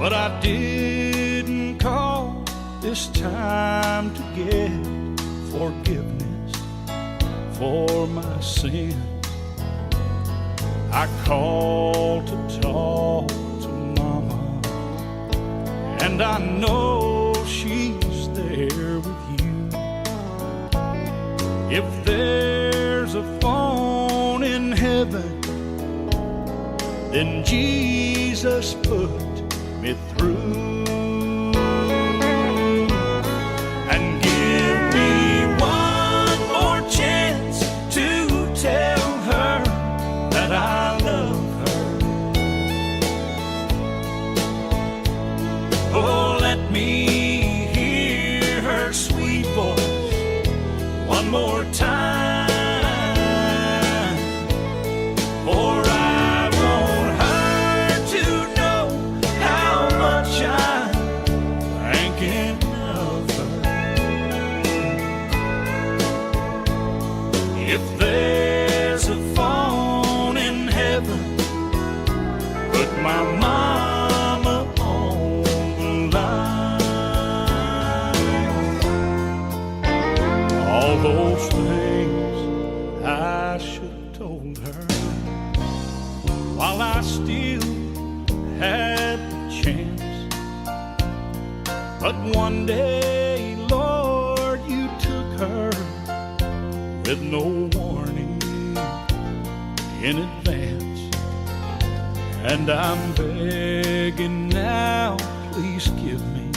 But I didn't call this time to get forgiveness for my sin. I called to talk to Mama, and I know she's there with you. If there's a phone in heaven, then Jesus put me through. And give me one more chance to tell her that I love her. Oh, let me hear her sweet voice one more time. For I want her to know how much I'm thinking of her. If there's a phone in heaven, put my mama on the line. All those things I should have told her while I still had the chance. But one day, Lord, you took her with no warning in advance. And I'm begging now, please give me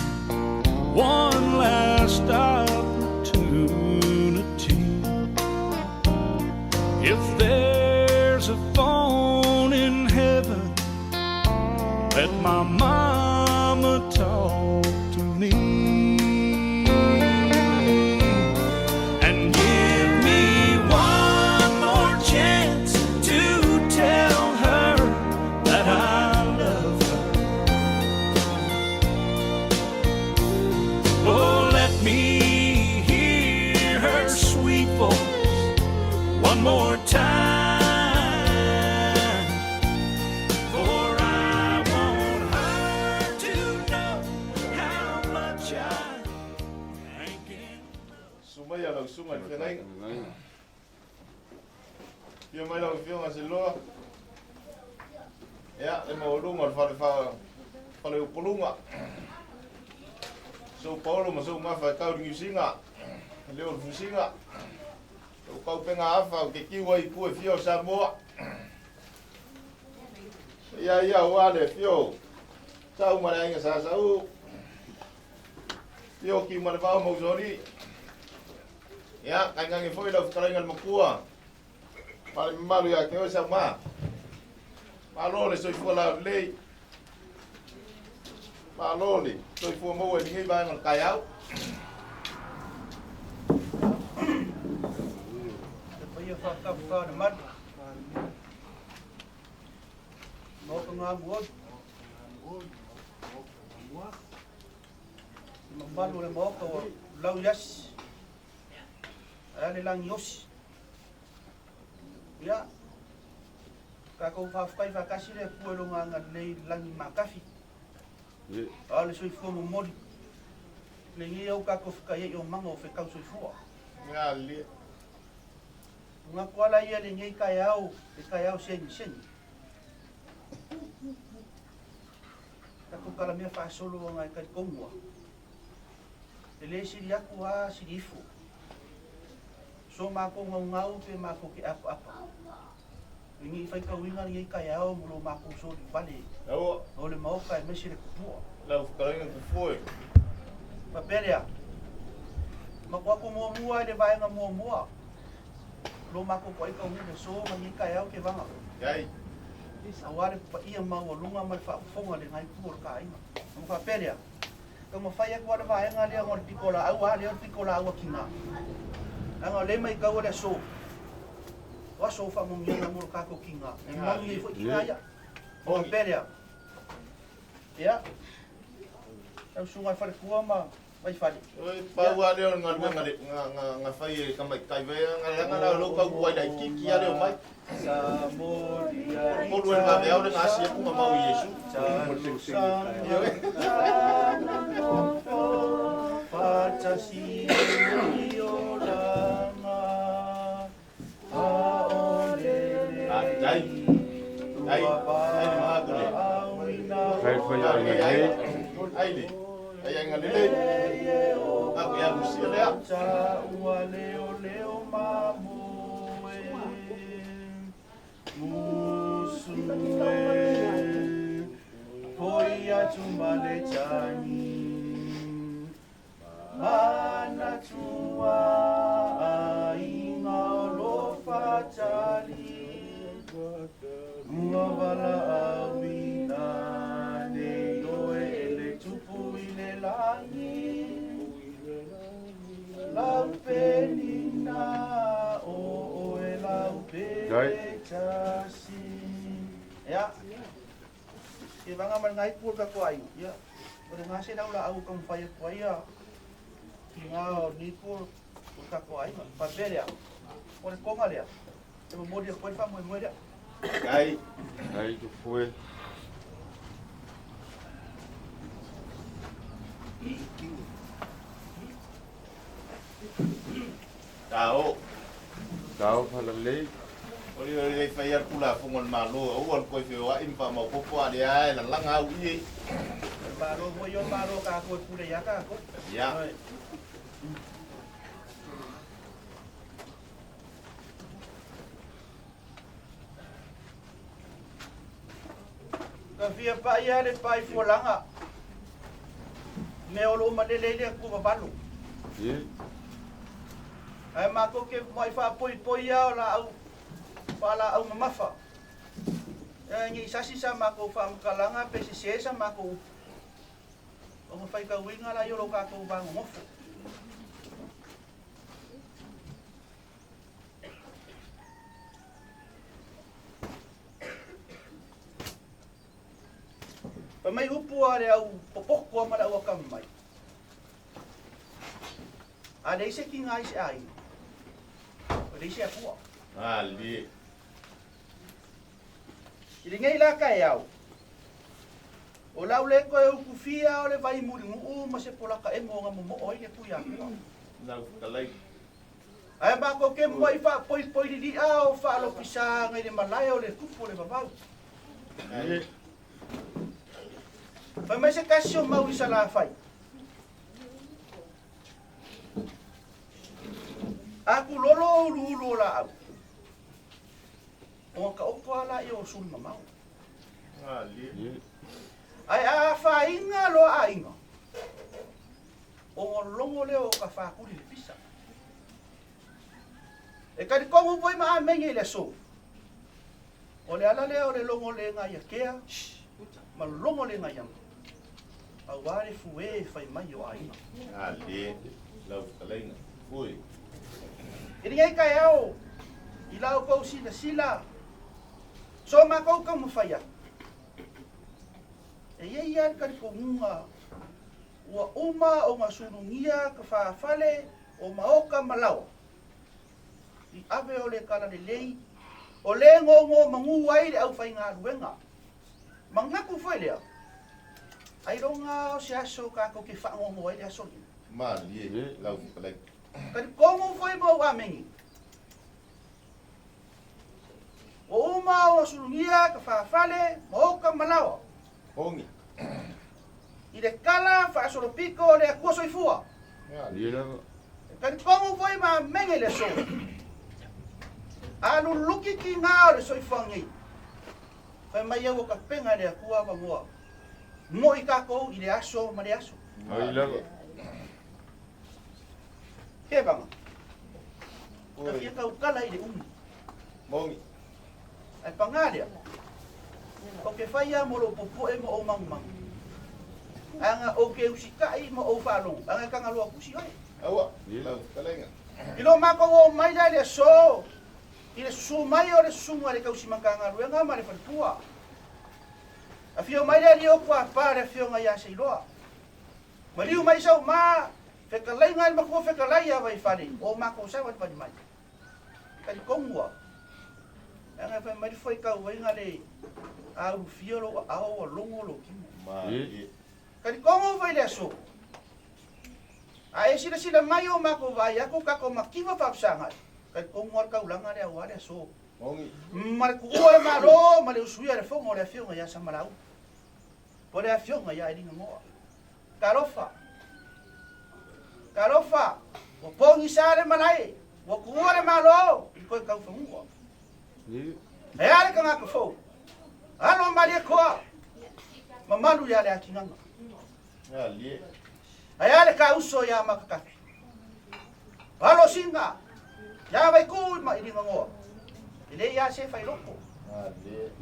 one last opportunity. If there's a phone in heaven, let my mama talk to me. And give me one more chance to tell her that I love her. Oh, let me hear her sweet voice one more time. For I want her to know how much I'm thinking. Susu mai a lau susuga i le feagaiga. Afio mai lau afioga Seloa. Ia, le maualuga o le fale faleupoluga. Sou paolo ma sou gafa e tau i le Niusiga, le leo o le fusiga. Lou kaupega afa ou te kiu ai i pua e fia o Samoa. Ia ia aua le afio o Sau ma le aiga Sa Sau. Afio o Kiumalevao ma Usoalii. Ia, tainane foi lau fetalaiga le Matua ma le mamalu ia te oe Sauma. Malo le soifua laulelei. Malo le soifua maua i lenei vaega o le taeao. Le paia whakawhā o le malu. Maoka ngā muolu. Le mamalu o le maoka o lau iasi. Ae a le lagi osi. Ia, tatou faafetai faatasi le Atua i Lona agalelei i le lagi matafi. A o le soifua momoli, lenei au tatou fetaiai o maga o fetau soifua. Manatu ala ia lenei taeao, le taeao segisegi. Tatou talamea faasolo aga e talitonu a. E le sili atu a sili ifo. So matou naunau pe matou te apaapa. E nei faitauina lenei taeao mo lo matou soli vale o le maota aemaise le tupua. Lau fetalaiga tupua e. Faapea lea, matou atu muamua i le vaega muamua lo matou toai taunuu i le aso ma lenei taeao kevaga. Yai. Aua le paia maualuga ma le faafofoga a le gaepu o le ta aiga. Ona faapea lea, Taumafai atu lava le vaega lea ona o le pitolaau a lea o le pitolaau a Tina. Leaga o lea e maitau le aso, o aso o faamanuiaga mo le tatou Tina, e manuia ai foi Tina ia. Ona faapea lea, ia, lau susuga i faletua ma Vaifale. Oi, pau lava lea o le galuega le, ga, ga, ga fai e tamaitai vai, ga leaga la o lou tau ai laitiiti lava lea o mai. Polupolu e le vaveao le gasi atu ma mau i Iesu. Ioe. Faafetai. Ai, ai le maga le. Fai fai aiga Ai, nei. ai le. Ai aiga lelei. Aku ia lusia lea. Dai. Ia. Ke vanga ma ngai pur ka ko ai. Ia. O le ngase lau la au ka mwhai ko ai ia. Ki ngā o ni pur o ka ko ai. Pa pere O le konga lea. E mo mori ko fa mo mo lea. Ai. Ai tu fue. Tao. Tao phalalei. O le o le fai al kula fongo le malo, o al koi fe wa impa mau popo a le ai la langa au i. Malo mo yo malo ka ko pure ya ka ko. Ya. Ka fia pa ia le pai fualanga. Me o lo malele le ku vavalu. Ye. Ai mākou ke mai whaapoi ia o la au wha la au mamafa. E ngi sasi sa mākou whaamakalanga pe se se sa mākou upu. O ma whai kauinga la i o lo kākou vāngongofo. Pa mai upu a le au popoko a mala ua kama mai. A le ise ki ngā ise ai. O le ise apua. Ali. I le ngei la ka e au. O lau le koe ukufia o le vai muri nguu ma se polaka e mo nga mo o i le pui apua. Lau kalai. Ai mako ke mo i wha poi poi li li au wha alopisa ngai le malaya o le kupu o le vavau. Ye. Fai mai se kasi o mau i sa la whai. Aku lolo o ulu ulu o la au. O ka oko ala i o sulu mamau. Ali. Ye. Ai a whainga loa a inga. O ngolongo leo o ka whakuri le pisa. E kari kongu poi maa menge i le so. O le ala lea o le longo le ngā ia kea, ma longo le ngā ia ma. Au ware fue whai mai o aina. Ali. Lau kalai. Ui. I ringai kai ao, i lau kou sila sila, so ma kou kau mawhaia. E ia ia le kari kongunga, ua uma o ngā surungia ka whaafale o maoka malawa. I ave o le kala le lei, o le ngongo mangu ai le au whai ngā luenga. Mangaku whai lea. Ai ronga o se aso ka ko ke whaangongo ai le aso ni. Ma li. Lau kalai. Kari kongu whai mau a mengi. O uma o surungia ka whaafale, maoka malawa. Hongi. I le kala whaasolopiko o le akua soifua. Ye lava. Kari kongu whai ma menge le so. A luluki ki ngā o le soifua ngei. Whai mai au o ka penga le akua wangoa. Mo i kākou i le aso ma le aso. Ai lava. Ke vanga. Ka fia kaukala i le umi. Mongi. Ai pangalia. O ke whai a mo lo popo e mo o mangu mangu. Anga o ke usikai mo o whalongo. Anga kanga loa kusi oe. Aua. Ye. Lau kalai. I lo mako o mai la le so. I le susu mai o le susunga le kausimakanga luenga ma le faletua. A fio mai le o kua pa le fio ngai a seiloa. Maliu mai sau ma fetalaiga i le matua fetalai ia Vaifale o matou savalivali mai. Talitonu ua leaga e fai mai le faitauaiga le a ulufia lou aao ua logo lou tino. Talitonu fai le aso. A e silasila mai o matou vaai atu tatou mativa faafesagai. Talitonu lava le taulaga lea aua le aso. Ma le tuua o le Malo ma le usuia o le fono o le Afioga ia Samalaulu. Po o le Afioga ia Elina Noa. Talofa! Talofa! Ua pogisa le malae, ua tuua le Malo i toe taufanua. E a le tagata fou? Alo Malietoa, mamalu ia Leatigaga. Ae a le kauso ia Makakati? Alo Singa, ia Vaiku ma Iligagoa. E le ia se failoko.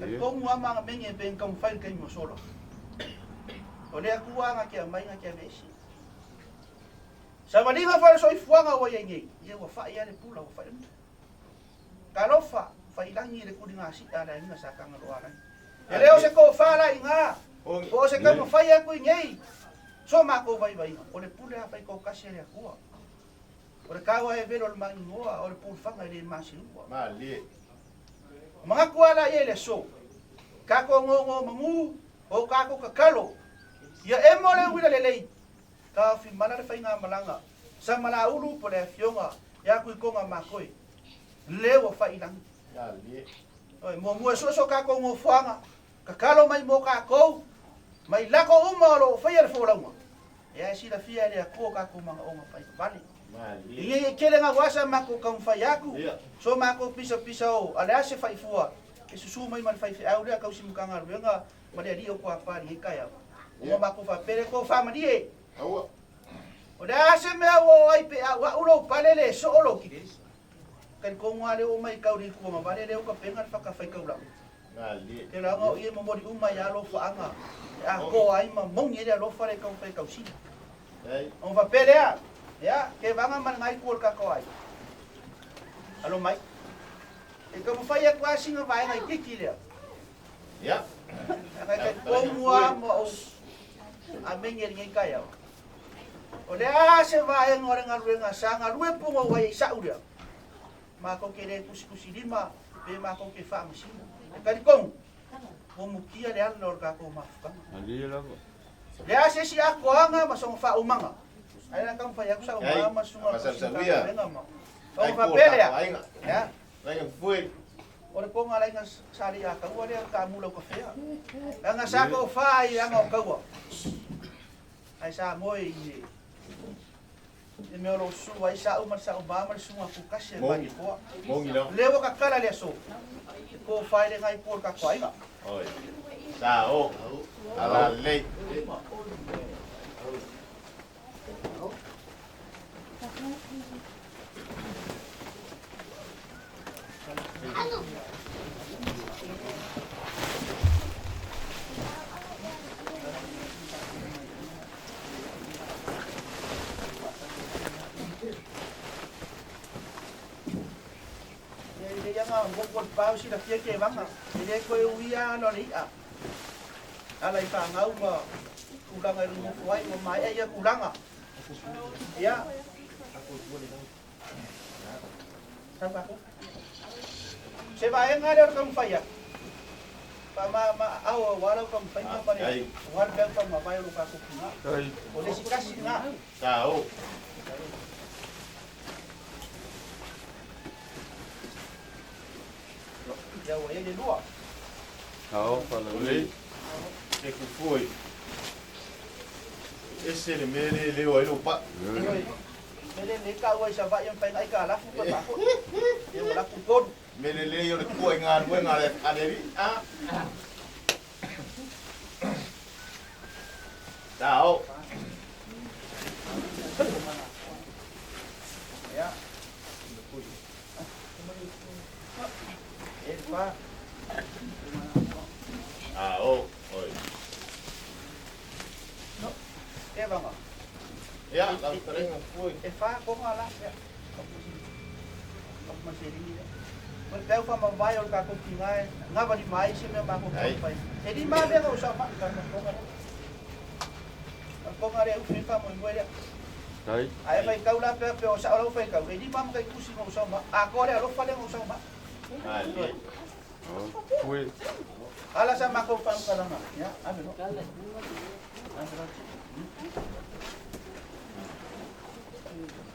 Talitonu lava ma menge e pei taumafai le taimi ua sola. O le Atua na te aumai na te aveese. Savaliga foi o le soifuaga ua i ai nei, ia ua fai lava le pula, ua fai le pula. Talofa, faiilagi le tuligasia a le aiga sa Tagaloaalagi. E le o se tofa la i ina, po o se taumafai atu i nei, so matou vaivaiga, o le pule lava faitoatasi a le Atua. O le taua e velo o le mainoa, o le pulfaga e le maseua. Manatu lava la i ai le aso, tatou nonomanu, o tatou tatalo, ia emo le uila lelei, taofimala le faigamalaga, Samalaulu po le afioga ia Tuitoga Makoe, le ua fai i lagi. Oi, muamua e sue so tatou nofoaga, tatalo mai mo tatou, mai lako uma o lo o faia le folauga, ia e silafia e le Atua o tatou manaoga faivavale. Ina ia tele gauasa matou taumafai atu, so matou pisapisa o a le a se faifua e susu mai ma le faifeau lea tausi Matagaluega ma le alii o Tuapa i lenei taeao. Ua matou faapea le tofamalie. O le a se mea ua oo ai pe a'ua'u lou pale le soo lou kiki? Talitonu lava lea ua maitau i le ituamavale lea ua tapena le fatafaitaulaga. Te laga o ia e momoli uma ai alofaaga e atoa ai ma moni ai le alofa lea e taumafai e tausili. Ona faapea lea, ia, ke vaga ma lena itu o le tatou aiga. Alo mai. E taumafai atu lava sina vaega itiiti lea. Ia. Leaga e talitonu lava ma ou amene i lenei taeao. O le a se vaega o le galuega sa galue punou ai i sa'u lea, matou te le tusitusilima pe matou te faamasino. E talitonu, ua mutia le ala o le tatou mafutaga. Malie lava. Le a se isi atoaga ma sona faaumaga, ae na taumafai atu sa'u Ei, ma ma susuga fasausauia. galuega ma. Ai Ona ko faapea ta lea, aiga. ia, Lainga fue. o le koga laiga sa le ia taua lea ta mula u kafea. Leaga sa tofa ai leaga o taua. Ai sa moe i le le mea o lo o susu ai sa'u ma le sa'u ma ma le susuga kukasi e Mongi. Malietoa. Mongi la. Lea ua tatala le aso, e tofa ai le nai po o le tatou aiga. Oi. Sa o. Ala lei. Ia e lelei lava ona motu o le pao silafia kevaga, e le toe uia ala o le i'a, ala i fanau ma tulaga i le nonofo ai, ua maea ia tulaga. Ia, sau tatou. Se vaega lea o le taumafai atu, faamaamaao aua lau taumafaiga ma le Ai. aua le peau taumavae o lo tatou tina. Ai. O le isi tasi lena. Sa o. Ia ua i ai le lua. Ao falalei. E ku fue. Ese le mele le o ai lo pa. Oi, mele le taua i Savaii e mafai ona aikalafu toe faafoi. Ia ua laku tolu. Mele le o le kua i ngā nuenga le aneri. Ah. Sa o. Ia. E fa. Ah o. Oi. Kevaga. Ia, lau talenga fue. E fa koga la. Ia. Ma seleni lea. O le peau faamavae o le tatou tina e gavalima ai se mea matou Ai. taumafai. E lima mea na ou saofai i tatou koga lea. faitaikoga lea e ufi ai le faamoemoe lea. Tai. A e faitau la pea pea o sao lau faitau, e lima ma taitusi na ou sau ma, atoa le alofa lea na ou sau ma. Malie. Pue. Ala sa matou faamatalaga, ia, ave loa. Ave loa.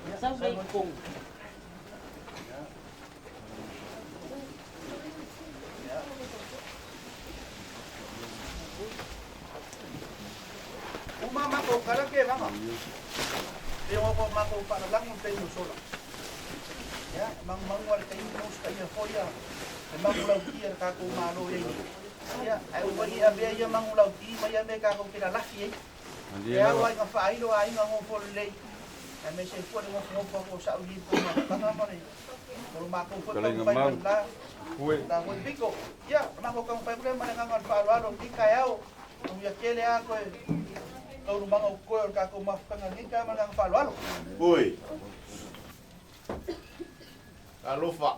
Ia, sau loa. Ia. Uma matou kala ke vaga. E o ko matou faalalago le taimi o sola. Ia, magumagu lava le taimi ma usitaia foi a le magulauti a le tatou Malo i ai nei. Ia, ae ua ni avea ia magulauti ma ia mea tatou te lalafi ai. Malie E ao lava. lava ina faailo aiga nofo lelei, aemaise ai foi le nofonofo atu o sa'u i po mafutaga ma le o lo matou foi Fetalaiga taumafai Mau. mai la Pue. la foi pito. Ia, o matou taumafai atu lea ma le agaga o le faaaloalo i lenei taeao. Manuia tele lava toe taualumaga o totoe o le tatou mafutaga i lenei taeao ma le agaga faaaloalo. Oi. Talofa.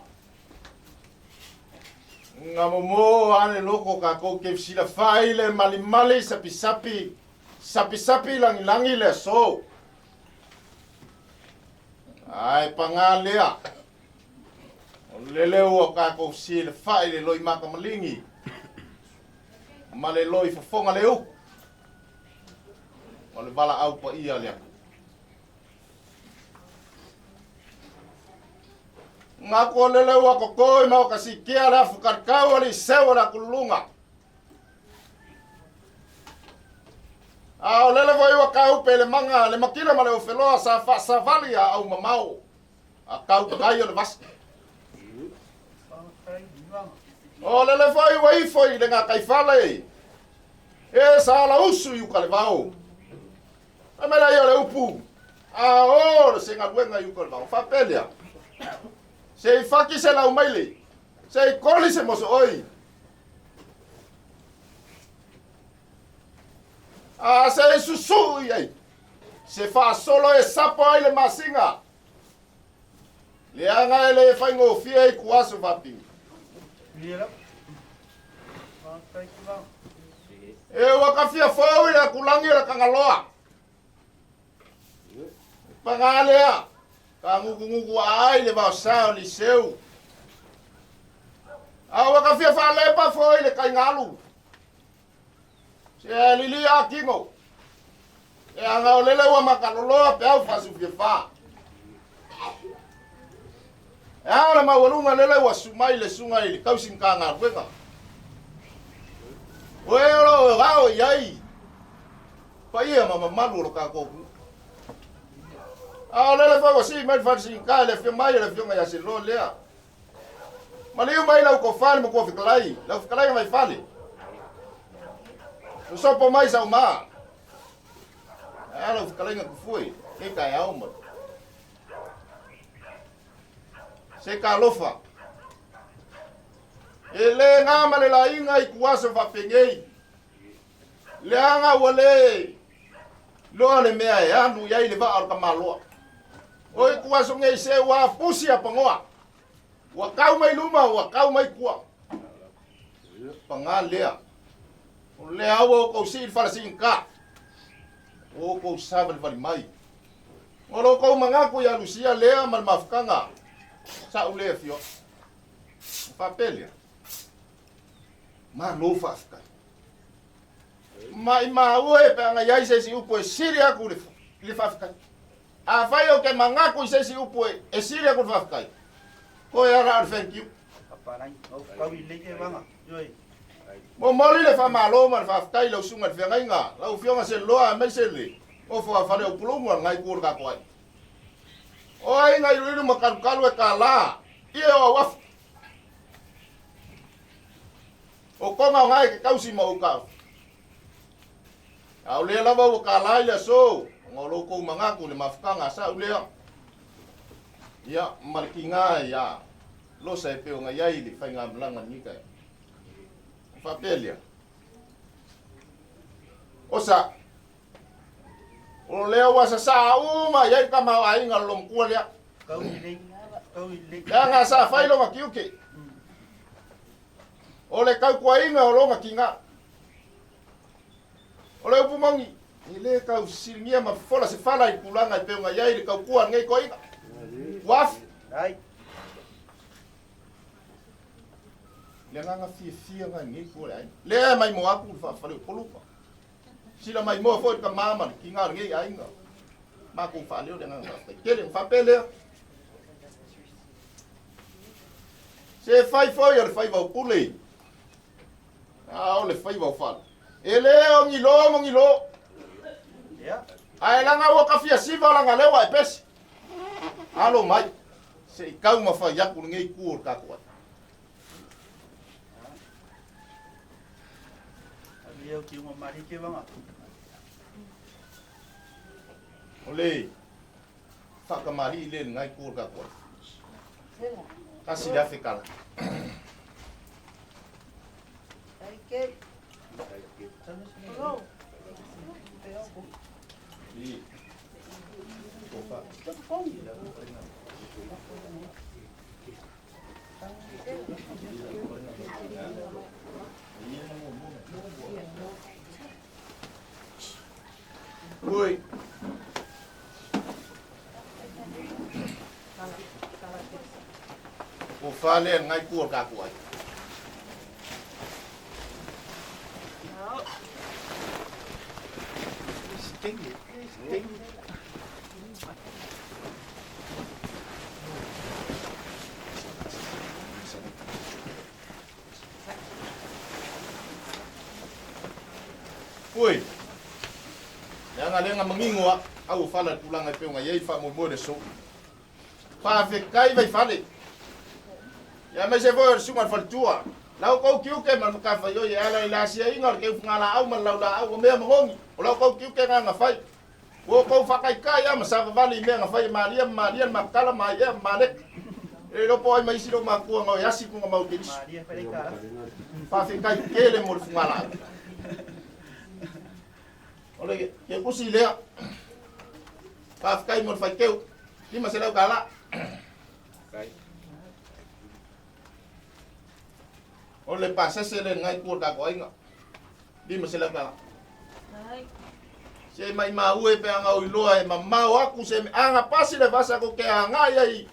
Nga momo ane loko kākou ke fesilafai le malimali sapisapi sapisapi langilangi le aso. Ae pagā lea, o lele ua kākou silafai le loi makamaligi ma le loi fofoga le uku o le valaau paia lea. Nga ko lele ua kokoi ma o ka sikia le afu kalikau o le iseu o le akululuga. A o lele foi ua kaupe le maga le makila ma le ofeloa sa faasavali a au mamao a kau kai o le vasa. O lele foi ua ifo i le gataifale e sa lausu i uka le vao. Fai mai laia o le upu, a o le se galuega i uka o le vao. Faapea lea, se i faki se laumaile, se i koli se mosooi, a se i susuu i ai se faasolo e sapo ai le masina, leaga e le faigofie i kuaso faapigi. E ua kafia fou i le akulagi o le Kagaloa. Paga lea, ka ngukunguku ai le vaosa o Liseu. A ua kafia faalepa foi le kaigalu. Se lili a kino. E anga o lele ua makaloloa pe au faasufia fa. E ao le maualuga lele ua sumai le suga i le tausi Matagaluega. O e o lo o ao i ai paia ma mamalu o lo tatou atunuu. A o lele foi ua sii mai le falesigita i le afio mai o le afioga ia Selo lea. Maliu mai lau tofa le matua fetalai, lau fetalaiga mai fale. Sosopo mai sau ma. A lau fetalaiga tufue, ke taeao mai. Se talofa. E le na ma le laiga i kuaso faapenei. Leaga ua le loa le mea e alu i ai le vaa o le tamaloa. O i kuaso nei se ua pusi a pagoa. Ua tau mai luma, ua tau mai tua. Paga lea. O lea ua outou sii le fale siigata. Ua outou savalivali mai. O lo outou manatu ia Lusia lea ma le mafutaga sa'u le afioa'i. Ona faapea lea, Malo faafetai. Maimau e pe ana i ai se isi upu e sili atu i le faafetai. Afai ou te manatu i se isi upu e sili atu i le faafetai, toe ala o le thank you. Momoli le faamalo ma le faafetai i lau susuga i le feagaiga, lau Afioga Seleloa aemaise le nofo a Faleupuluga o lenai itu o le tatou aiga. O aiga iluilu ma kalukalu e kālā ia o auafa. O kona o nae ke tausi ma ou taofi. A o lea lava ua kālā i le aso, ona o lo outou manatu i le mafutaga a sa'u lea, ia, ma le tiga iā Losa e pei ona i ai i le faigamalaga i lenei taeao. Ona faapea lea, Osa, o lea ua sasaa uma i ai le tamaoaiga o le lomatua lea. Leaga sa fai lona tiute, o le tautuaina o lona tiga. O le upu moni, E lē tausiligia ma fofola se fala i tulaga e pei ona i ai le tautua a lenei toeaina. Ua afe. Ai. Le agaga fiafia lena i lenei itu o le aiga. Lea e maimoa atu le faafaleupoluga. Sila maimoa foi le tama ma le tina o lenei aiga. Matou faaleo le agaga faafetai tele. Ona faapea lea, se fai foi o le faiva o pule, a o le faiva o fale. E le o ni lo ma ni lo. Ae laga ua ka fia siva laga lea ua e pesi. Alo mai, se i tau ma fai atu lenei itu o le tatou ai. O le faatamalii lea i lena itu o le tatou ai. 1,000 tala. Oi. Ua fa lea ngai kua ka ku ai. Ui, leaga lea na manino a au fala tulaga e pei ona i ai le faamoemoe o le aso. Faafetai Vaifale. Ia aemaise foi o le susuga i le faletua. La outou tiute ma le matafaioi e ala i le asiaiga o le teufuga-laau ma le laulaau o mea manogi. O la outou tiute na na fai. Ua outou faataitai lava ma savavali i mea na fai e Maria ma Maria le Makatala ma Aiea ma Maleka. E le iloa po o ai ma isi lou matua na o e asi i luga mau Keriso. Faafetai tele mo le fugalaau. O le kekusi lea. Faafetai mo le faiteu. 500 tala. O le pasese le ngai kua ka koinga. 500 tala. Se mai maue pe anga o iloa e mamao aku se anga pasi le vasa ko ke anga ia i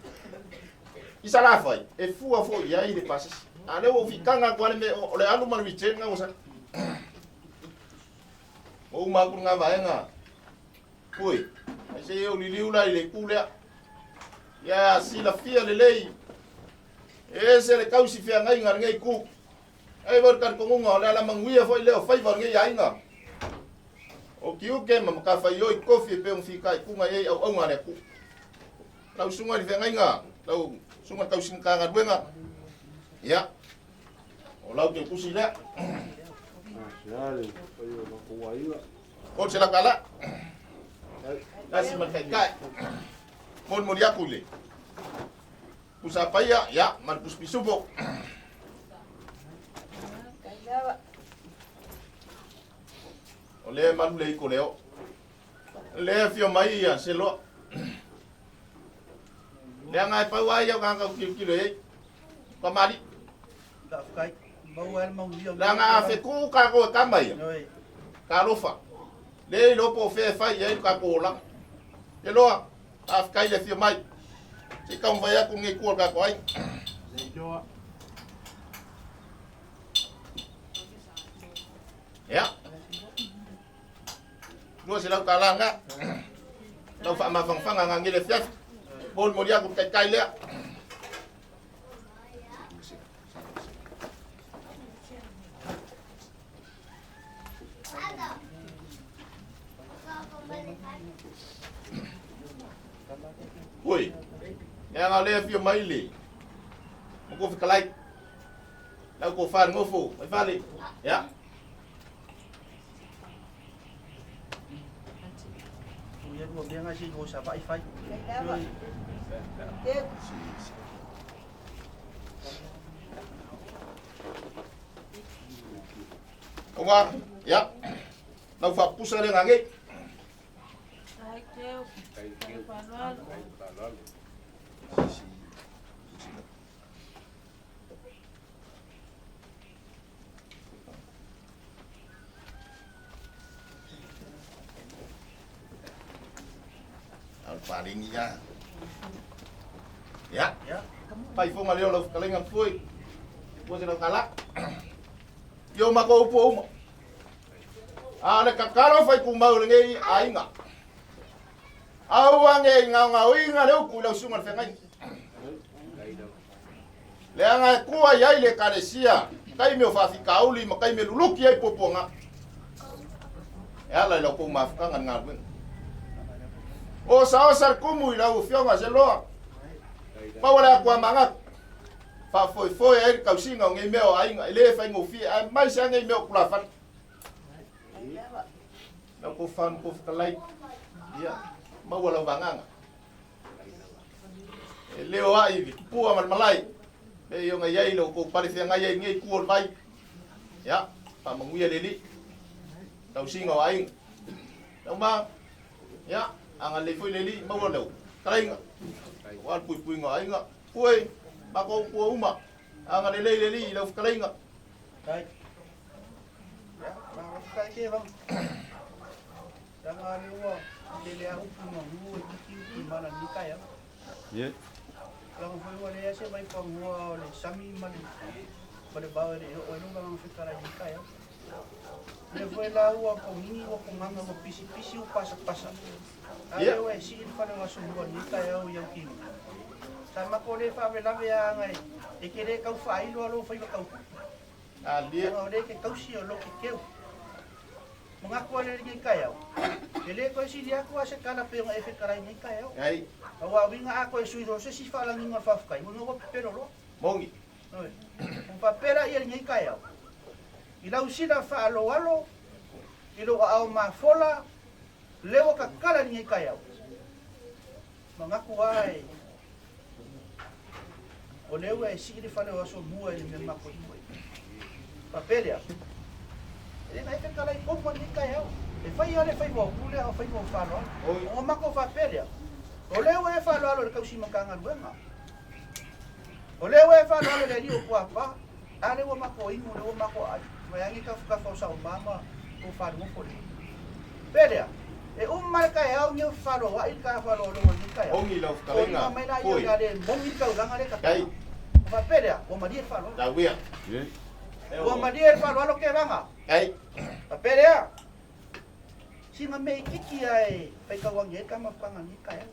i Salafai e fua foi i ai le pasese. A lea ua fikanga atu ale me o le alu ma le return nga ua sa. Ua uma aku lena vaega. Ui, ai se i ou liliu la i le itu lea. Ia silafia lelei e ese le tausi feagaiga a lenei itu. Ai foi le talitonuga o le alamanuia foi lea o faiva o lenei aiga. O tiute ma matafaioi tofi e pei ona fitaituga i ai auauna a le Atua. Lau susuga i le feagaiga, lau susuga i le tausi Matagaluega, ia, o lau teutusi lea. 300 tala. Tasi ma le taitai. Molimoli atu i le pusa paia, ia, ma le pusi pisupo. O lea e malu le iko leo. Le afio mai ia se loa. Leaga e pau ai au tagata ou tilotilo i ai. Kamali'i. Leaga a fetuu tatou e tama ia, talofa, le iloa po o fea e fai i ai lo tatou olaga. Te loa, faafetai i le afio mai. Se i taumafai atu lenei itu o le tatou aiga. Ia. 200 tala na. Lau faamafangafaga gagele afiafi. Molimoli atu le taitai lea. Ui, leaga o lea afio mai le matua fetalai. Lau tofa le nofo, mai fale. Ia. Aua, ia, lau faapusa lea gagei. Paleni ia. Ia. Faifoga lea o lau fetalaiga Mafoi. Ua se lau tala. Ia o matou upu uma. A o le tatalo fai tumau i lenei aiga. Aua ne i gaogaoina le upu i lau susuga i le feagaiga. Leaga e tua i ai le Ekalesia i taimi o faafitauli ma taimi e luluki ai puapuaga. E ala i la outou mafutaga i le galuega. Osaosa le tumu i lau Afioga Seloa. Maua le Atua manatu. Faafoefoe ai le tausiga o nei mea o aiga e le faigofie aemaise lava nei mea o tulafale. Lau tofa ma tou fetalai, ia, maua lau vagaga. E leo ai le tupua ma le malae, pei ona i ai lo outou pale feagai ai i lenei itu o le vai. Ia, faamanuia le Alii, tausiga o aiga. Lau ma, ia, agalelei foi le Alii, maua lau fetalaiga, aua le puipuiga o aiga. Pue, matou pua uma, agalelei le Alii i lau fetalaiga. Tai. Ia, malo faafetai Kevaga. Leaga lea ua lele a upu i manu e tiki upu i mala ni taeao. Ie. Leaga foi ua leai se vaifanua o le sami ma le ma le vao e le i oo ai lou agaga fetalai i lenei taeao. Lea foi la ua pogigi ua pogaga ua pisipisi ua pasapasa. A lea ua e sii le fale o Asomua i lenei taeao i au kini. Sa matou le faalavelave a aga e te le tau faailo a lou faiva tautupu. Leaga o lea e te tausi o lou teteu. Manatu ale i lenei taeao, e le toe sili atu lava se tala pei ona e fetalai i lenei taeao. Aua uiga a toe sui loa se isi faalagiga o le faafetai, uiga ua pepelo loa. Moni. Oi. Ua faapea la ia i lenei taeao, i lau sila faaaloalo, i lou aao mafola, lea ua tatala i lenei taeao. Manatu lava e, o lea ua e sii le fale o Asomua i le mea matou i ai. Faapea lea, e le na e fetalai tonu ma lenei taeao. E fai lava le faiva o pule a o faiva o faaaloalo. Ona matou faapea lea, o lea ua e faaaloalo i le tausi Matagaluega. O lea ua e faaaloalo i le alii o Puapā. A lea ua matou inu, lea ua matou aai, vaeane tafatafa o Sauma ma tou falenofo lea. Pe lea, e uma le taeao niau fefaloai le ta faaaloaloga i lenei taeao. Moni lau fetalaiga, Foliga mai la ia o Poi. le a le moni le taulaga lea e Kai. tatala. Ona faapea lea, ua malie le faaaloalo. Tauia. Ua malie le faaaloalo Kevaga. Kai. Faapea lea, sina mea itiiti lava e faitauagi ai le tama futaga i lenei taeao.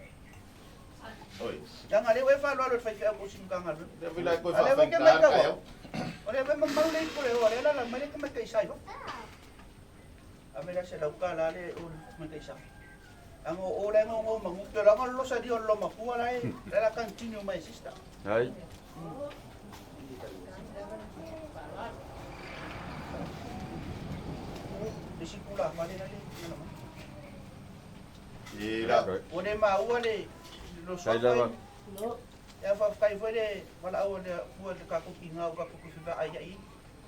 Leaga lea ua e faaaloalo i le faifeau po o sina Matagaluega. A o lea foi e te matau atu, o lea foi e mamau le ipu o le hoa, o lea e alaala mai le tamaitai sa i fafo. Ave la $100 lea i o i le tamaitai sa. Leaga o o la e gaogao manu, ou te iloa o le losalia o le loomatua la e o le a continue mai e sister. Ai. Le isi tulafale la le ala mai. Ila. Ua le maua le lo suafa e a faafetai foi le valaau a le Atua i le tatou tiga ua tatou toe fevaai ai.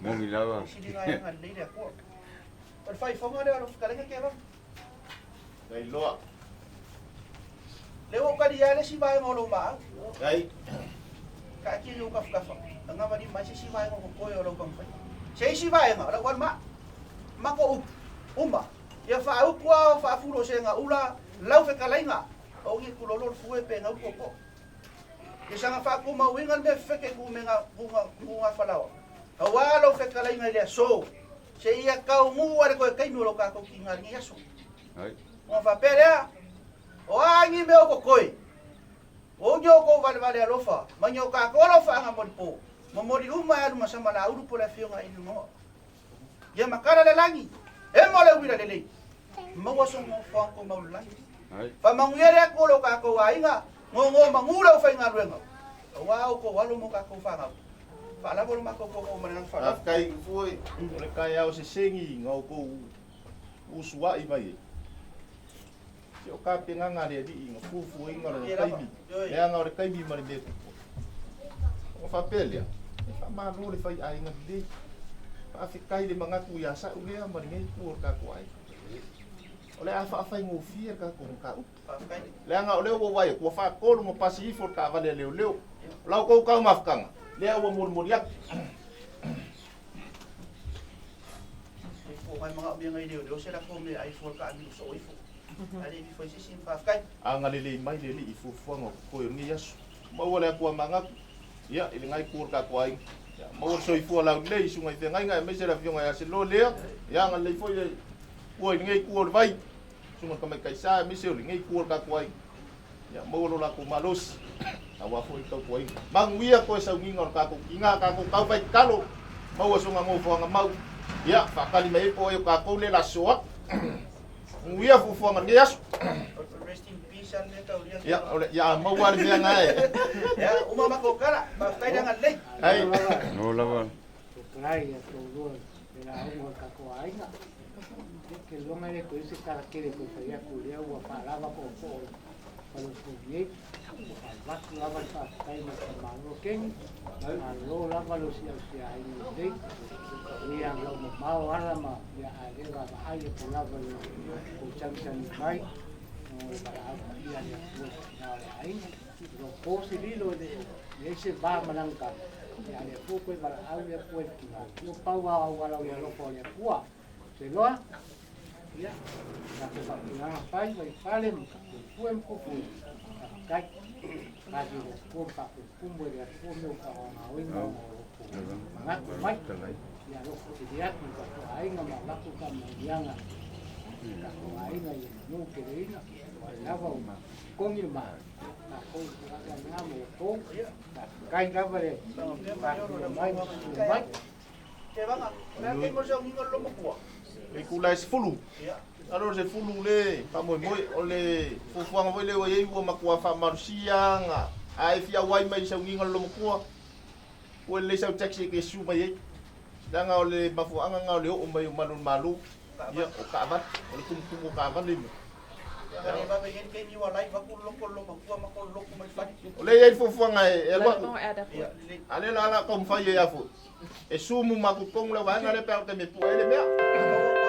Moni lava. E sili na e agalelei le Atua. O le faifoga lea o lau fetalaiga Kevaga. Lailoa. Lea ua ou talia le isi vaega o lou maau. Ai. Taatia i ou tafatafa, tagavalima ai se isi vaega o totoe o lau taumafaiga. Se isi vaega o lau alu mato upu, uma. Ia faaupu a o faafulo se ga ula lau fetalaiga, o ugi kulolo le fue pe gau popo. Ia saga faatumauina le mea fefete ku me ga ku ga ku ga falaoa. Auā lau fetalaiga i le aso, seia taunuu ai le toe taimi o lo tatou tiga i lenei aso. Ona faapea lea, o a ni mea o totoe, o ugi outou valevale alofa, ma ni o tatou alofaaga molipo, momoli uma e alu ma Samalaulu po o le Afioga i Lunoa. Ia matala le lagi, emo le uila lelei, maua so nofoaga tumau i le lagi. Faamanuia le Atua i lo tatou aiga, gogo manu le aufaigaluega, aua outou alo ma o tatou fanau. Faalava lo matou gogo ma le agaga faaaloalo. Faafetai foi o le taeao sesegi na outou usuai mai ai. Se o tapenaga a le Alii na fuafuaina lona taimi, leaga o le taimi ma le mea tupu. Ona faapea lea, e faamalo le faiaiga lelei. Faafetai le manatu ia Sa'u lea ma lenei itu o le tatou aiga. O le a faafaigofie le tatou mataupu. Leaga o lea ua ou vaai atu, ua faatolu ona pasi ifo le taavale a leoleo. O la outou taumafataga, lea ua molimoli atu. E po mai manaomia nai leoleo se latou meaai fua le taamilo soo ifo. Ae le i ifo ai se isi, faafetai. Agalelei mai le Alii i fuafuaga o totoe o lenei aso. Maua le Atua manatu, ia, i lena itu o le tatou aiga. Ia, maua le soifua laulelei i susuga i feagaiga aemaise le Afioga ia Selo lea. Ia, agalelei foi le Atua i lenei itu o le vai, susuga i le Tamaitai Sa aemaise o lenei itu o le tatou aiga. Ia, maua lo latou malosi aua foi le tautuaina. Manuia toe sauniga o le tatou tina, tatou tau fai tatalo, maua sona nofoaga mau. Ia, faatali mai ai po o ai o tatou lea o le a sosoo atu. Manuia fuafuaga o lenei aso. Rest in peace a le mea taulia. Ia, o le, ia maua le mea na e. Ia, uma matou tala. Faafetai le agalelei. Ai. No lava. Tokalai ia toalua le lauga o le tatou aiga. Ia, ke loga le toe se tala tele toe fai atu lea ua faalava poopoo i faleupolu nei. Ua avatu lava le faafetai ma le faamalo Keni. Malo lava le osiausiaina lelei. Ia lau mamao ala ma ia a le vaavaai atu lava i kou sagisagi mai mo le valaau paia a le Atua i tina o le aiga. O lo o po se lilo e le o i ai se va ma lana tama, ia a le Atua toe valaau le Atua i le tina. Ua pau lava o auala o le alofa o le Atua. Se loa, ia, tatou faapena fai ma i fale ma puepue ma pupue. Faafetai. Kasi le Atua ma faapupumu e le Atua mea ua faaaogaina ona o outou manatu mai. Ia alofa tele atu i tatou aiga ma avatu faamanuiaga i tatou aiga ia manu teleina. Ai lava o togi le ma tatou tulaga lena mo outou. Faafetai lava le faafia mai ma susu mai. Tevaga, o le a le taimi o le sauniga o le loomatua? Le itula e 10. Lalo o le 10 le faamoemoe, o le fuafuaga foi lea ua i ai ua matua faamalosia aga. A e fia auai mai i le sauniga o le loomatua, ua lelei sau taxi e te susu mai ai. Leaga o le mafuaaga lena o le oo mai o malu o le Malo, ia, o taavale, o le tumutumu o taavale ma. O lea e i ai le fuafuaga e alu atu, a o lea la o le a taumafai ai lava foi, e sumu matou totonu le vaega lea pe a oo i le taimi e pue ai le mea.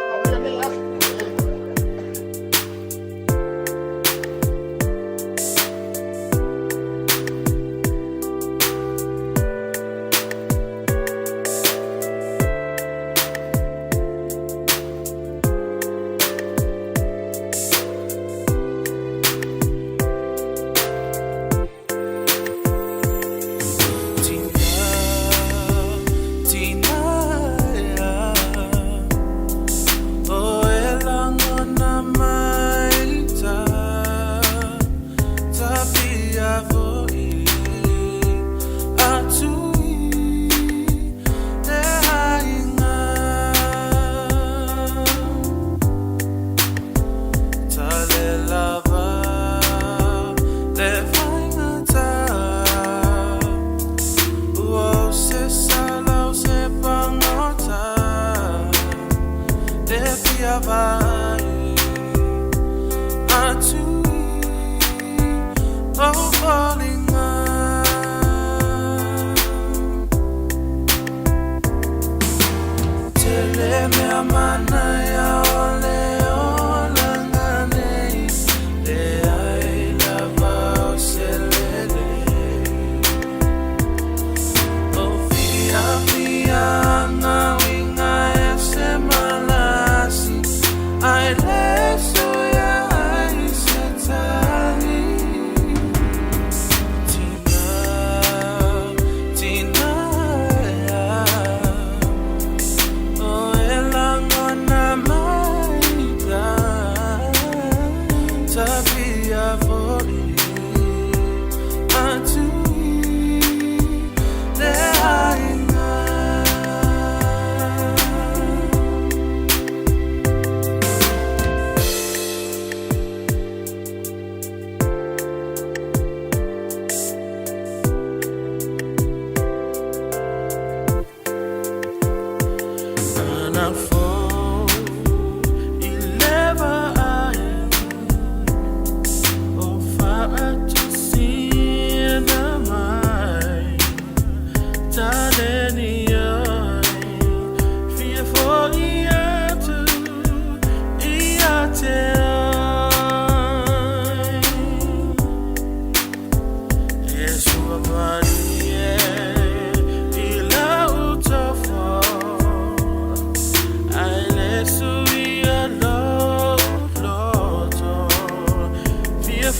Manuia lenei aso.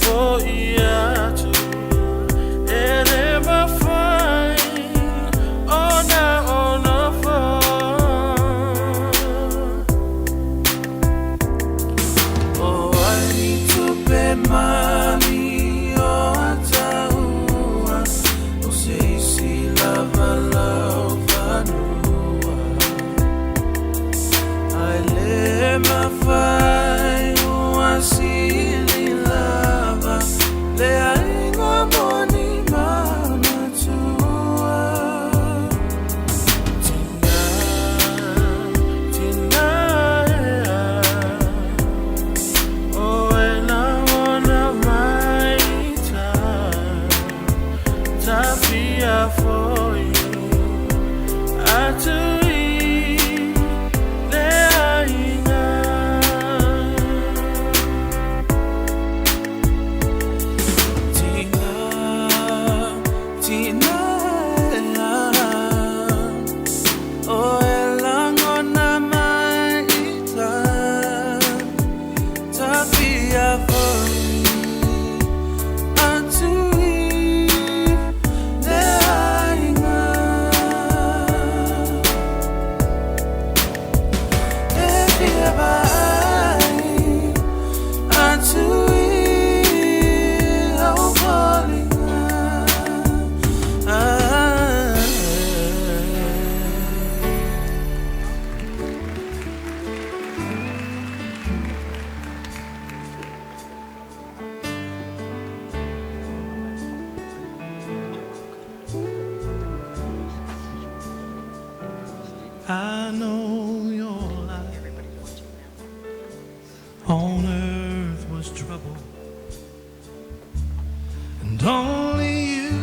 fo'i atu e le mafai ona o nofo. O ai tupe mali o ataua o se isi lava lau fanua. Ai le mafai ua sili lava le aiga moni ma matua. Tina, tina ea, o e lagona mai ta, tafia fo'i atu i le aiga. Tina, tina ea, o e lagona mai ta, tafia fo'i atu i le aiga. E fia vaai atu i au foliga. Ah. I know your life on earth was trouble, and only you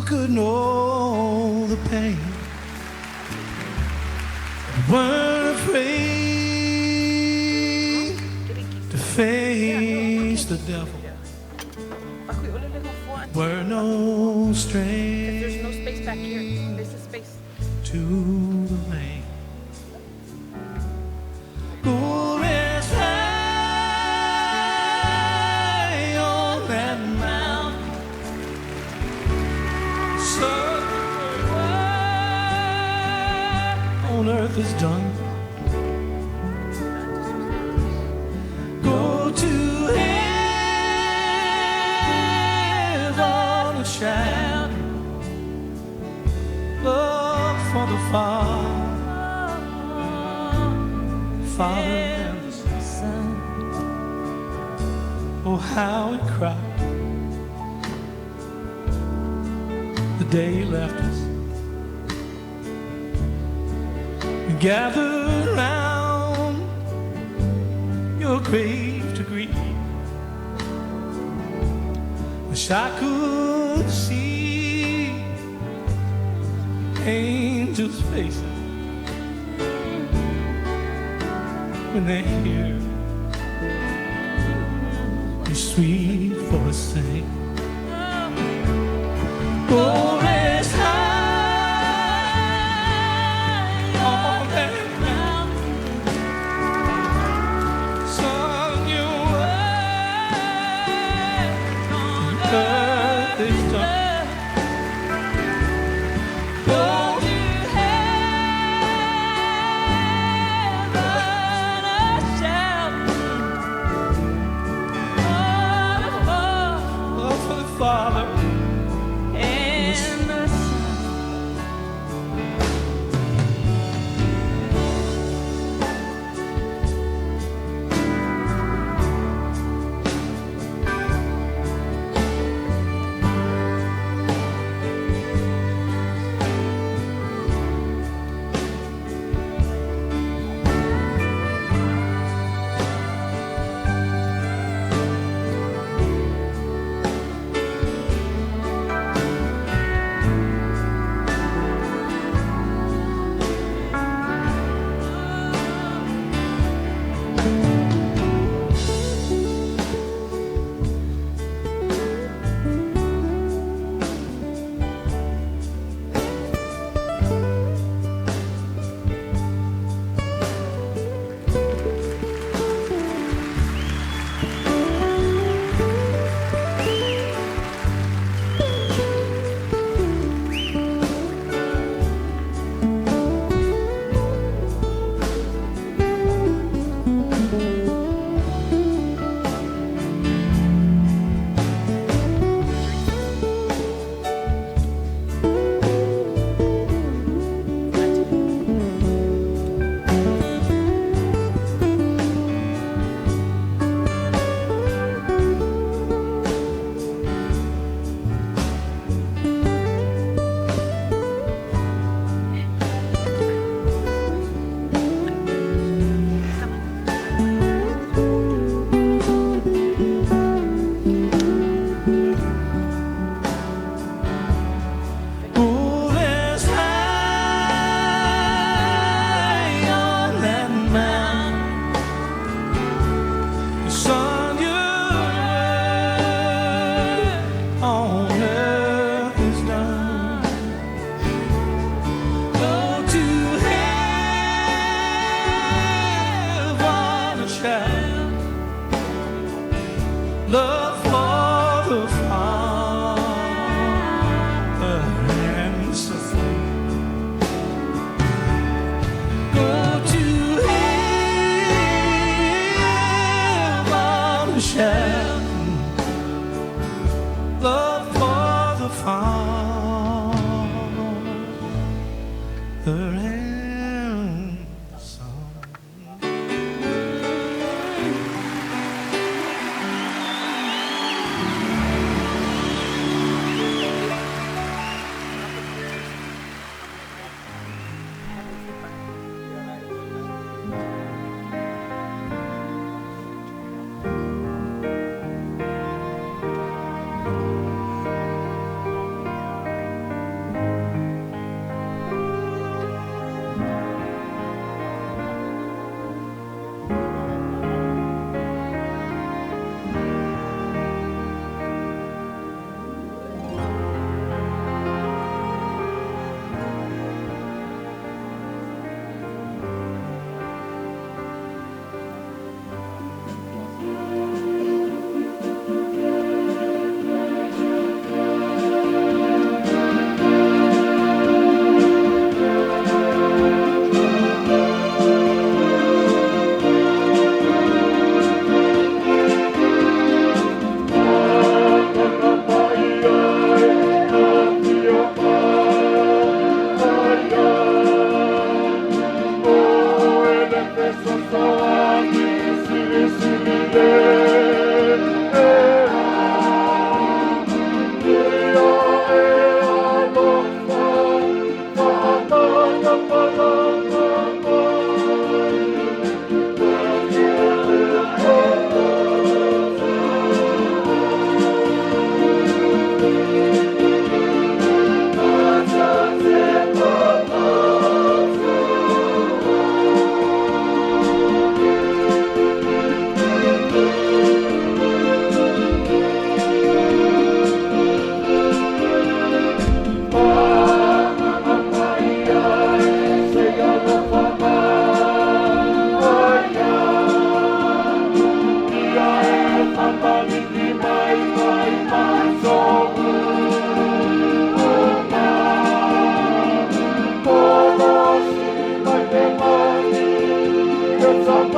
could know the pain. You weren't afraid to face the devil. Were no There's no space back here. strings There's a space. to the lane. Go rest high on that mountain. So work on earth is done. Go to heaven and shout. Look for the Father, Father and the Son. Oh, how we cried the day you left us. We gathered round your grave to grieve. Wish I could see angels' faces when they hear your sweet voice sing. Go rest high on that mountain, son. Your work on earth is done. Go to Heaven, a shout. Oh, for the Father and I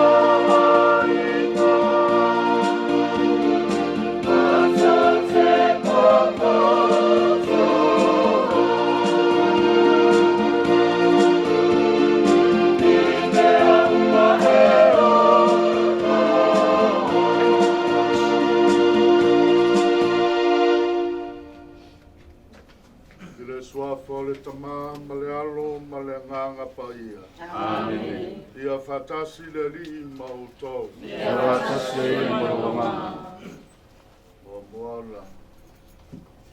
le suafa o le Tama ma le Alo ma le Agaga Paia. Amene. Ia faatasi le Alii ma outou. Ia faatasi ai ma lou agaga. Muamua ona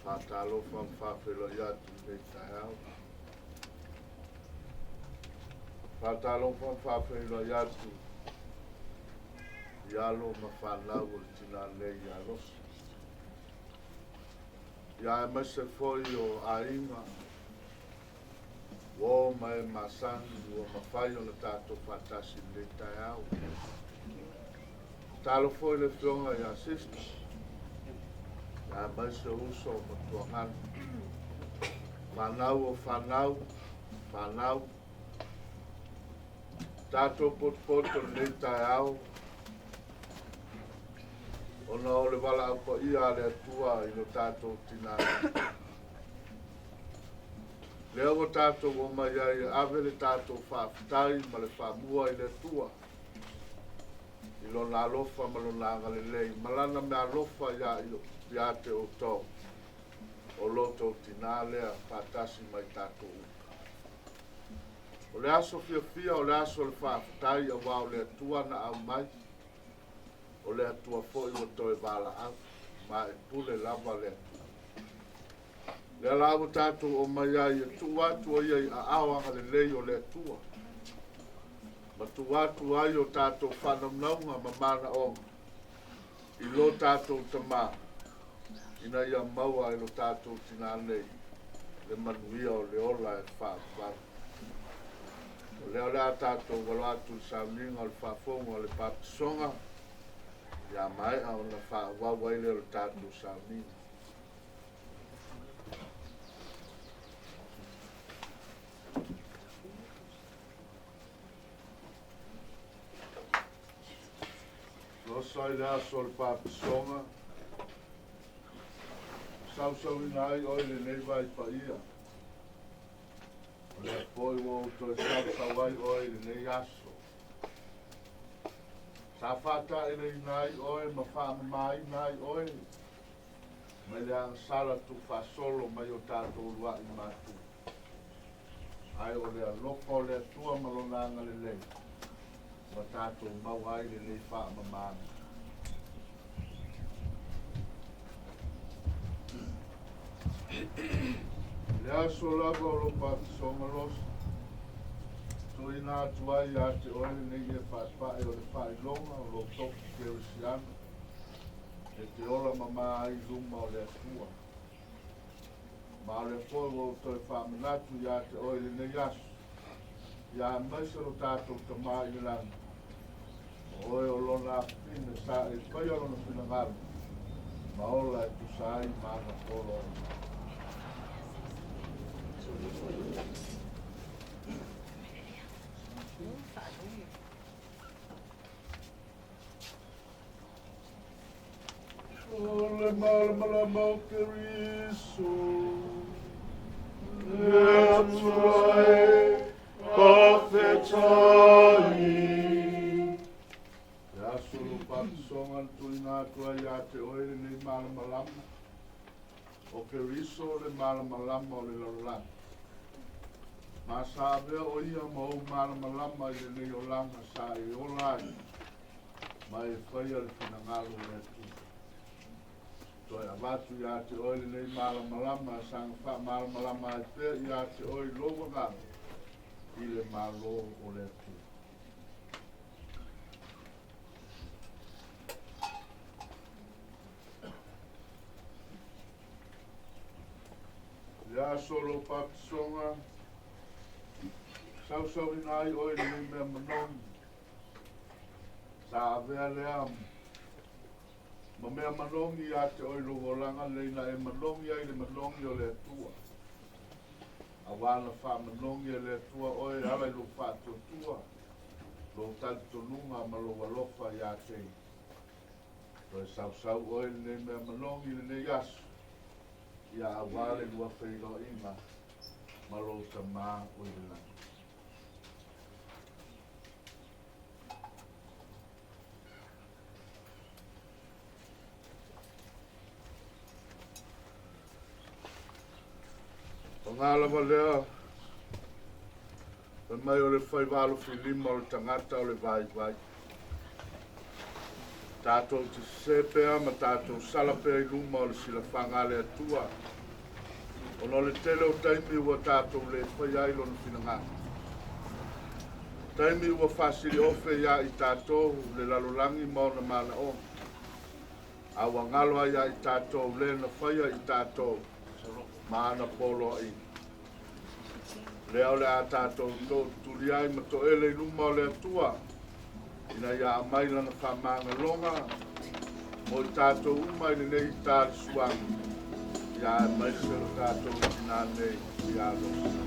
faatalofa ma faafeiloai atu i lenei taeao. Faatalofa ma faafeiloai atu i alo ma fanau o le tina nei ia Losi. Ia aemaise foi o aiga, uo ma e masani ua mafai ona tatou faatasi i lenei taeao. Tatalo foi le Afioga ia Sister, ia aemaise o uso o matuagalu. Fanau o fanau, fanau. Tatou potopoto i lenei taeao, ona o le valaau paia a le Atua i lo tatou tinā nei. Lea ua tatou omai ai e ave le tatou faafetai ma le faamua i le Atua i Lona alofa ma Lona agalelei ma Lana meaalofa ia te outou o lo outou tinā lea faatasi ma i tatou uma. O le aso fiafia o le aso o le faafetai auā o le Atua na aumai, o le Atua foi ua toe valaau, ma e pule lava le Atua. Lea la ua tatou omai ai e tuu atu o ia i aao agalelei o le Atua, ma tuu atu ai o tatou faanaunauga ma manaoga i lo tatou Tamā, ina ia maua e lo tatou tinā nei le manuia o le ola e faavavau. O lea o le a tatou alo atu i le sauniga o le faafofoga o le papatisoga, ia maea ona faaauau ai lea o le tatou sauniga. Losa i le aso o le papatisoga, sausauina ai oe i lenei vai paia. O lea foi ua ou toe sausau ai oe i lenei aso. Sa faataeleina ai oe ma faamamaina ai oe mai le agasala tuufaasolo mai o tatou uluai matua. Ae o le alofa o le Atua ma Lona agalelei ua tatou maua ai lenei faamamaga. I le aso lava o lou batisoga Losa, tuuina atu ai ia te oe lenei ie paepae o le faailoga o lou tofi kerisiano e te ola mama ai i luma o le Atua. Ma o lea foi ua ou toe faamanatu ia te oe i lenei aso, ia aemaise lo tatou Tama i le lagi, o oe o lona afafine sa e faia lona finagalo ma ola e tusa ai ma ana poloaiga. O le malamalama o Keriso, le Atua e faafetai. Le aso o lou batisoga na tuuina atu ai ia te oe lenei malamalama, o Keriso le malamalama o le lalolagi. Ma sa avea o ia ma ou malamalama i lenei olaga sa e ola ai ma e faia le finagalo o le Atua. Toe avatu ia te oe lenei malamalama saga faamalamalama ai pea ia te oe lou agaga i le Malo o le Atua. Le aso o lou batisoga, sausauina ai oe i lenei mea manogi. Sa avea lea ma mea manogi ia te oe i lou olaga lenei na e manogi ai le manogi o le Atua. Auā na faamanogi e le Atua oe e ala i lou faatuatua Lou talitonuga ma lou alofa iā te ia. Toe sausau oe i lenei mea manogi i lenei aso, ia auā le lua feiloaiga ma lou Tamā o i le lagi. Paga lava lea, fai mai o le faiva alofilima o le tagata o le vaivai. Tatou te sesē pea ma tatou sala pea i luma o le silafaga a le Atua, ona o le tele o taimi ua tatou le faia ai Lona finagalo. Taimi ua faasiliofe iā i tatou le lalolagi ma ona manaoga, a ua galo ai iā i tatou le na faia i tatou ma ana poloaiga. Lea o le a tatou tootutuli ai ma toele i luma o le Atua, ina ia aumai Lana faamagaloga mo i tatou uma i lenei ita le suaga, ia aemaise lo tatou tinā nei ia Losa.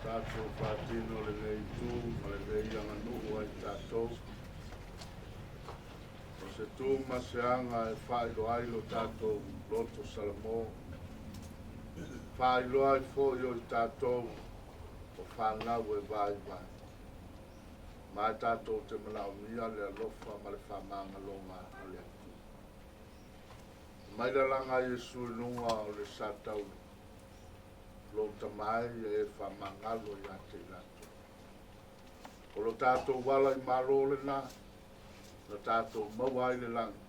Tatou faatino lenei itu ma lenei aganuu ai tatou. O se tu ma se aga e faailoa ai lo tatou loto Salamo. Faailoa ai foi o i tatou o fanau e vaivai. Ma e tatou te manaomia le alofa ma le faamagaloga a le Atua. Mai lalaga a Iesu i luga o le satauro. Lou Tama e, ia e faamagalo ia te i latou. O lo tatou ala i malo lena, na tatou maua ai le lagi,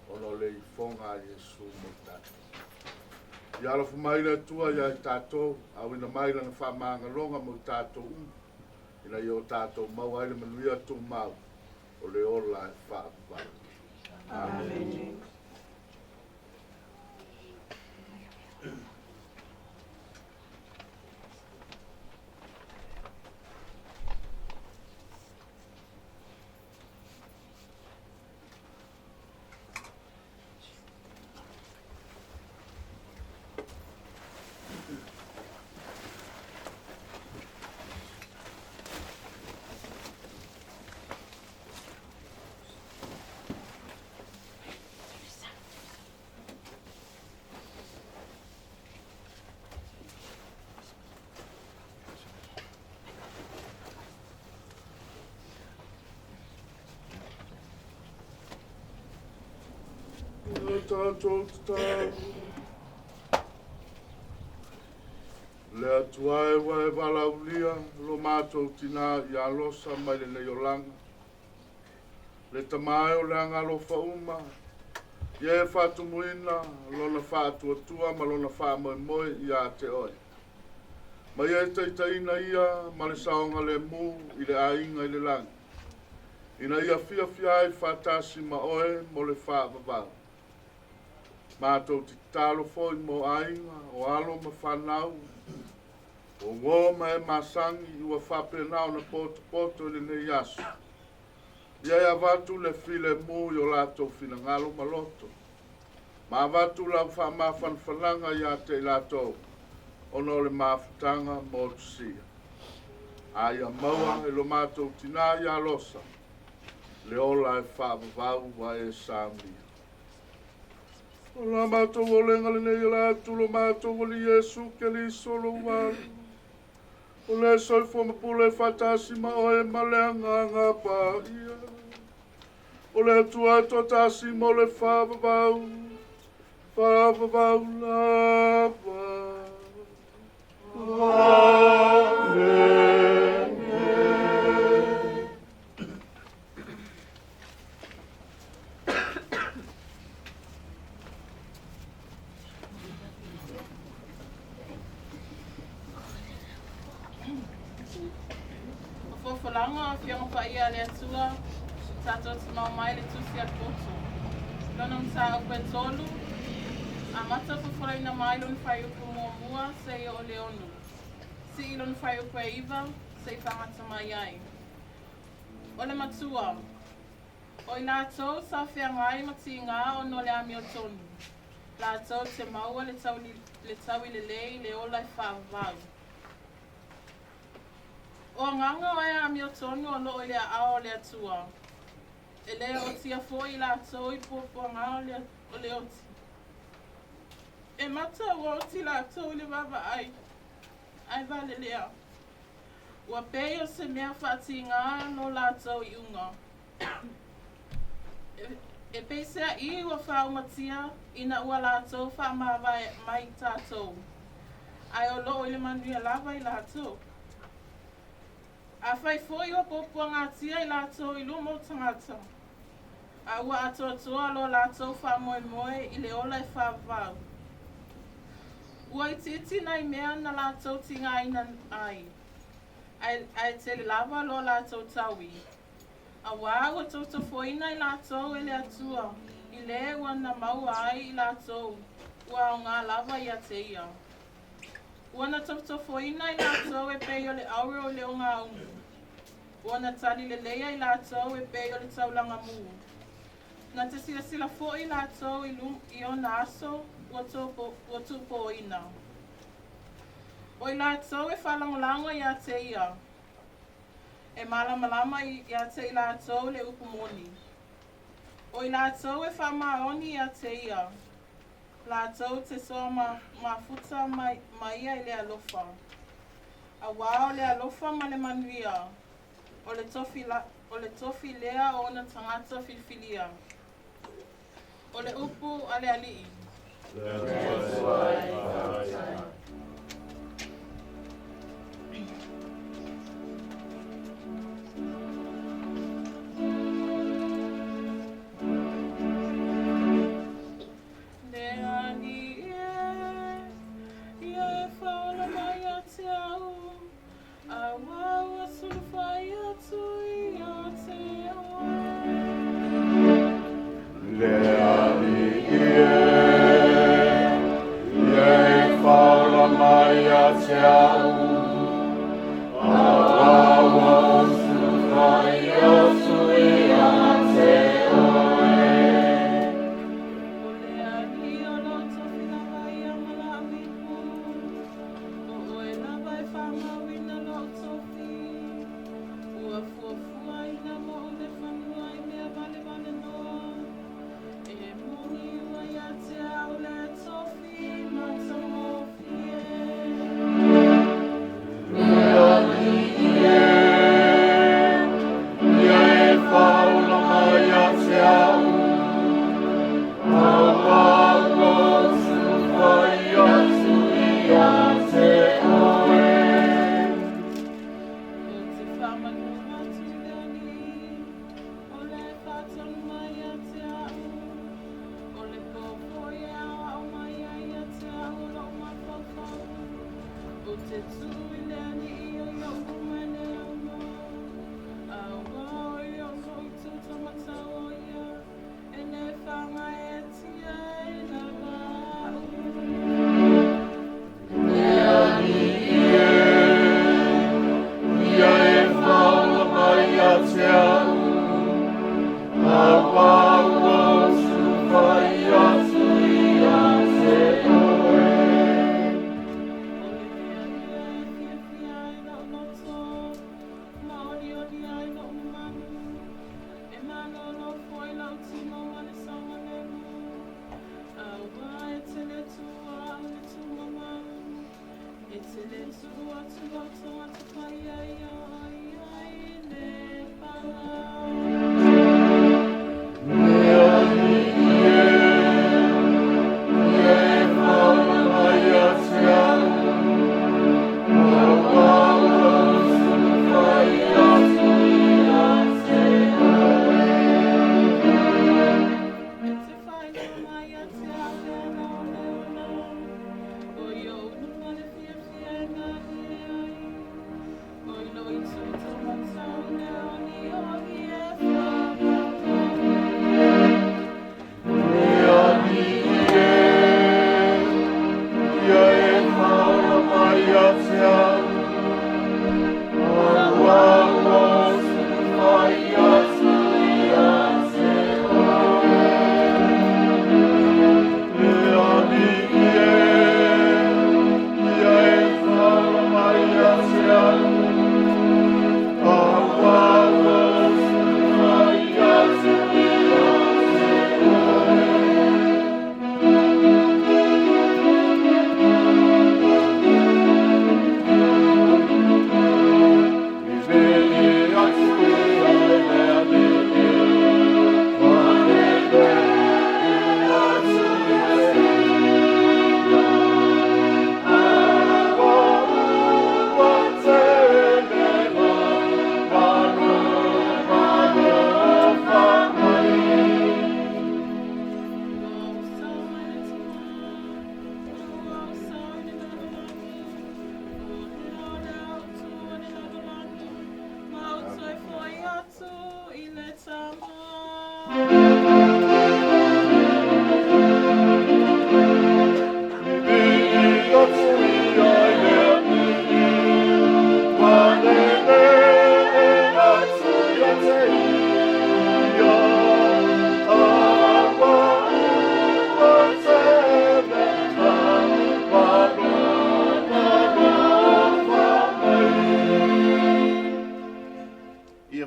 ona o le ifoga a Iesu mo i tatou. Ia alofa mai le Atua ia i tatou, auina mai lana faamagaloga mo i tatou uma, ina ia o tatou maua ai le manuia tumau o le ola e faavavau. Amene. Tatou tatalo. Le Atua e ua e valaaulia lo matou tinā ia alosa mai lenei olaga. Le Tama e o le aga alofa uma, Ia e faatumuina lona faatuatua ma lona faamoemoe ia te oe. Ma ia e taitaiina ia ma le saogalemu i le aiga i le lagi. Ina ia fiafia ai faatasi ma oe mo le faavavau. Matou te tatalo foi mo aiga, o alo ma fanau, o uō ma e masani ua faapena ona potopoto i lenei aso. Ia e avatu le filemu i o latou finagalo ma loto. Ma avatu lau faamafanafanaga ia te i latou, ona o le mafutaga motusia. A ia maua e lo matou tinā ia Losa, le ola e faavavau ua e saunia. O la matou olega lenei e ala atu i lo matou Alii Iesu Keriso lou Alo, o le soifua ma pule faatasi ma oe ma le Agaga Paia, o le Atua e toatasi mo le faavavau, faavavau lava. Amene. O folafolaga o Afioga Paia a le Atua, tatou te maua mai le Tusi a le Poto. Lona mataupu e tolu, amata fofolaina mai lona fuaiupu muamua seia oo i le ono, sii lona fuaiupu e iva se'i faagata mai ai. O le matua, o i latou sa feagai ma tigā ona o le amiotonu, latou te maua le taui lelei i le ola e faavavau. O agaga o e amiotonu o loo i le aao o le Atua, e lē ootia foi i latou i puapuaga o le oti. E mata ua oti latou i le vaavaai, ae valelea. Ua pei o se mea faatigā lo latou iuga. E peiseai ua faaumatia ina ua latou faamavae mai tatou, ae o loo i le manuia lava i latou. Afai foi ua puapuagatia i latou i luma o tagata, a ua atoatoa lo latou faamoemoe i le ola e faavavau. Ua itiiti nai mea na latou tigaina ai, ae tele lava lo latou taui. Auā ua tofotofoina i latou e le Atua i le ua na maua ai i latou ua aogā lava ia te ia. Ua na tofotofoina i latou e pei o le auro i le ogaumu. Ua na talileleia i latou e pei o le taulaga mū. Na te silasila foi i latou i ona aso ua tuupōina. O i latou e faalagolago ia te ia, e malamalama ia te i latou le upu moni. O i latou e faamaoni ia te ia, latou te soa mafuta ma ia i le alofa. Auā o le alofa ma le manuia, o le tofi lea o ona tagata filifilia. O le upu a le Alii. Le Atua e faafetai. Le Alii e, ia e faaola mai ia te au, auā ua sulufai atu ia te oe. Le Alii e,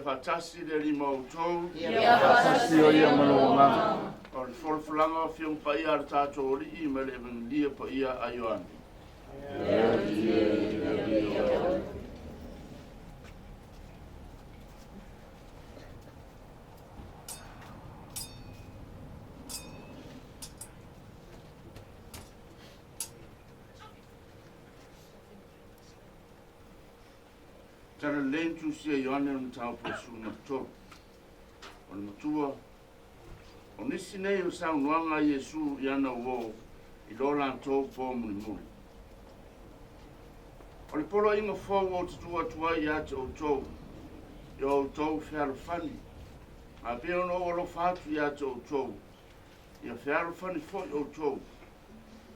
Faatasi le Alii ma outou. Ia faatasi o ia ma lou agaga. O le folafolaga o Afioga Paia a le tatou Alii ma le Evagelia Paia a Ioane. Tala lelei na tusia e Ioane o le mataupu e 13. O le matua, o nisi nei o saunoaga a Iesu i ana uō i lo latou po mulimuli. O le poloaiga fou ou te tuu atu ai ia te outou, ia outou fealofani, a pei ona ou alofa atu ia te outou, ia fealofani foi outou.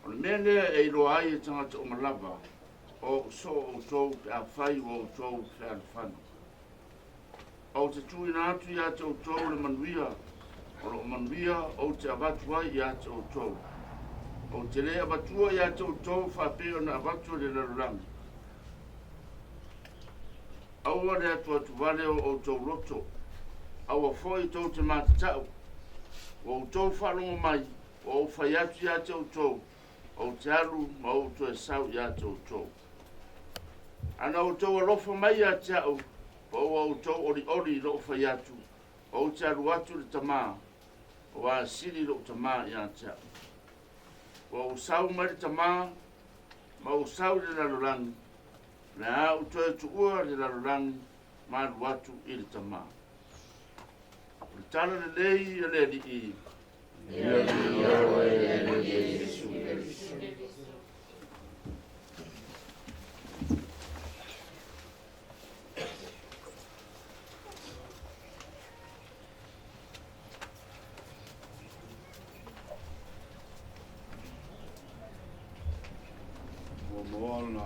O le mea lea e iloa ai e tagata uma lava, o o'u soo outou pe afai ua outou fealofani. Ou te tuuina atu ia te outou le manuia, o loo manuia ou te avatu ai ia te outou. Ou te lē avatua ia te outou faapei ona avatu e le lalolagi. Aua le atuatuvale o outou loto, aua foi tou te matata'u. Ua outou faalogo mai, ua ou fai atu ia te outou, ou te alu ma ou toe sau ia te outou. Ana outou alofa mai ia te a'u, po ua outou olioli i lo'u fai atu, ou te alu atu i le Tamā, auā sili lo'u Tamā ia te a'u. Ua ou sau mai le Tamā, ma ou sau i le lalolagi, o le a ou toe tuua le lalolagi, ma alu atu i le Tamā. O le tala lelei a le Alii. Ia viia oe e le Alii Iesu Keriso. Muamua ona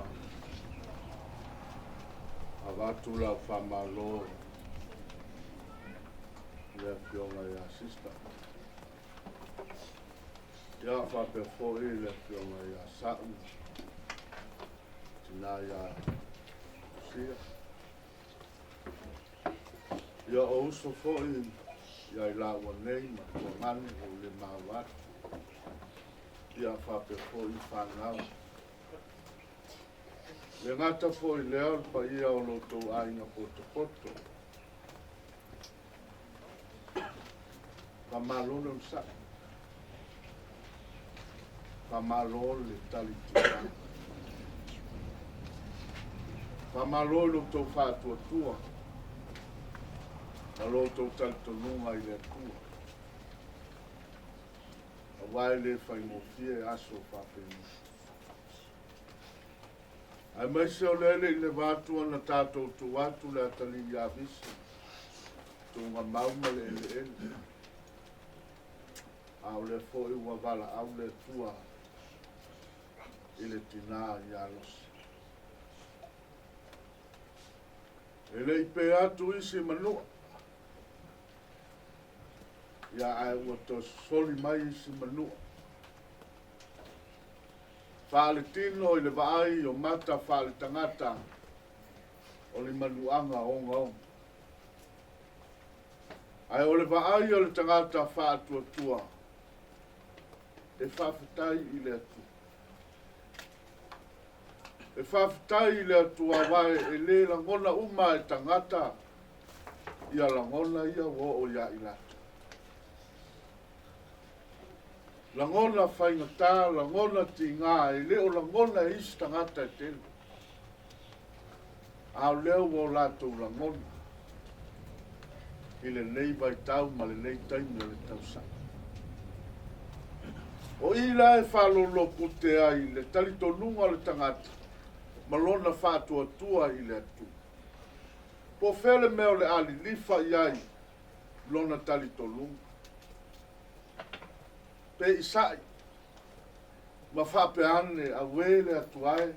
avatu lau faamalo i le Afioga ia Sister. Ia faapea foi le Afioga ia Sa'u, tina ia Lucia. Ia o uso foi ia i laua nei ma tuagane ua le maua atu. Ia faapea foi fanau. Le gata foi lea o le paia o lo outou aiga potopoto. Faamalo le onosai. Faamalo le tali tuuina. Faamalo i lo outou faatuatua ma lo outou talitonuga i le Atua. Aua e le faigofie aso faapenei. Aemaise o lea e le i leva atu ona tatou tuu atu le atalii ia Visi, tuugamau ma le eleele. A o lea foi ua valaau le Atua i le tinā ia Losi. E le i pe atu isi manua, ia ae ua toe sosoli mai isi manua. Faaletino i le vaai o mata faaletagata o ni manuaga ogaoga. Ae o le vaai o le tagata faatuatua, e faafetai i le Atua. E faafetai i le Atua aua e le lagona uma e tagata ia lagona ia ua oo ia i latou. Lagona faigata, lagona tiga, e le o lagona e isi tagata e tele. A o lea ua o latou lagona i lenei vaitau ma lenei taimi o le tausaga. O i la e faalolopute ai le talitonuga o le tagata ma lona faatuatua i le Atua. Po o fea le mea o le a lilifa i ai lona talitonuga. Pe i sa'i ma faapea ane, Auē le Atua e,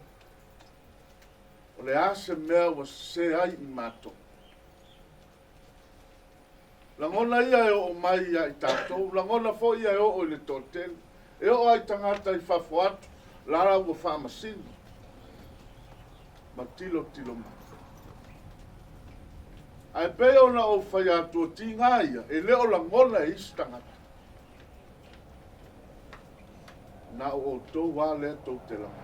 o le a se mea ua sese ai i matou? Lagona ia e oo mai ia i tatou, lagona foi ia e oo i le toatele, e oo lava i tagata i fafo atu, la ua faamasino ma tilotilo mai. Ae pei ona ou fai atu, o tiga ia, e le o lagona e isi tagata. Na o outou lava lea tou te lagona.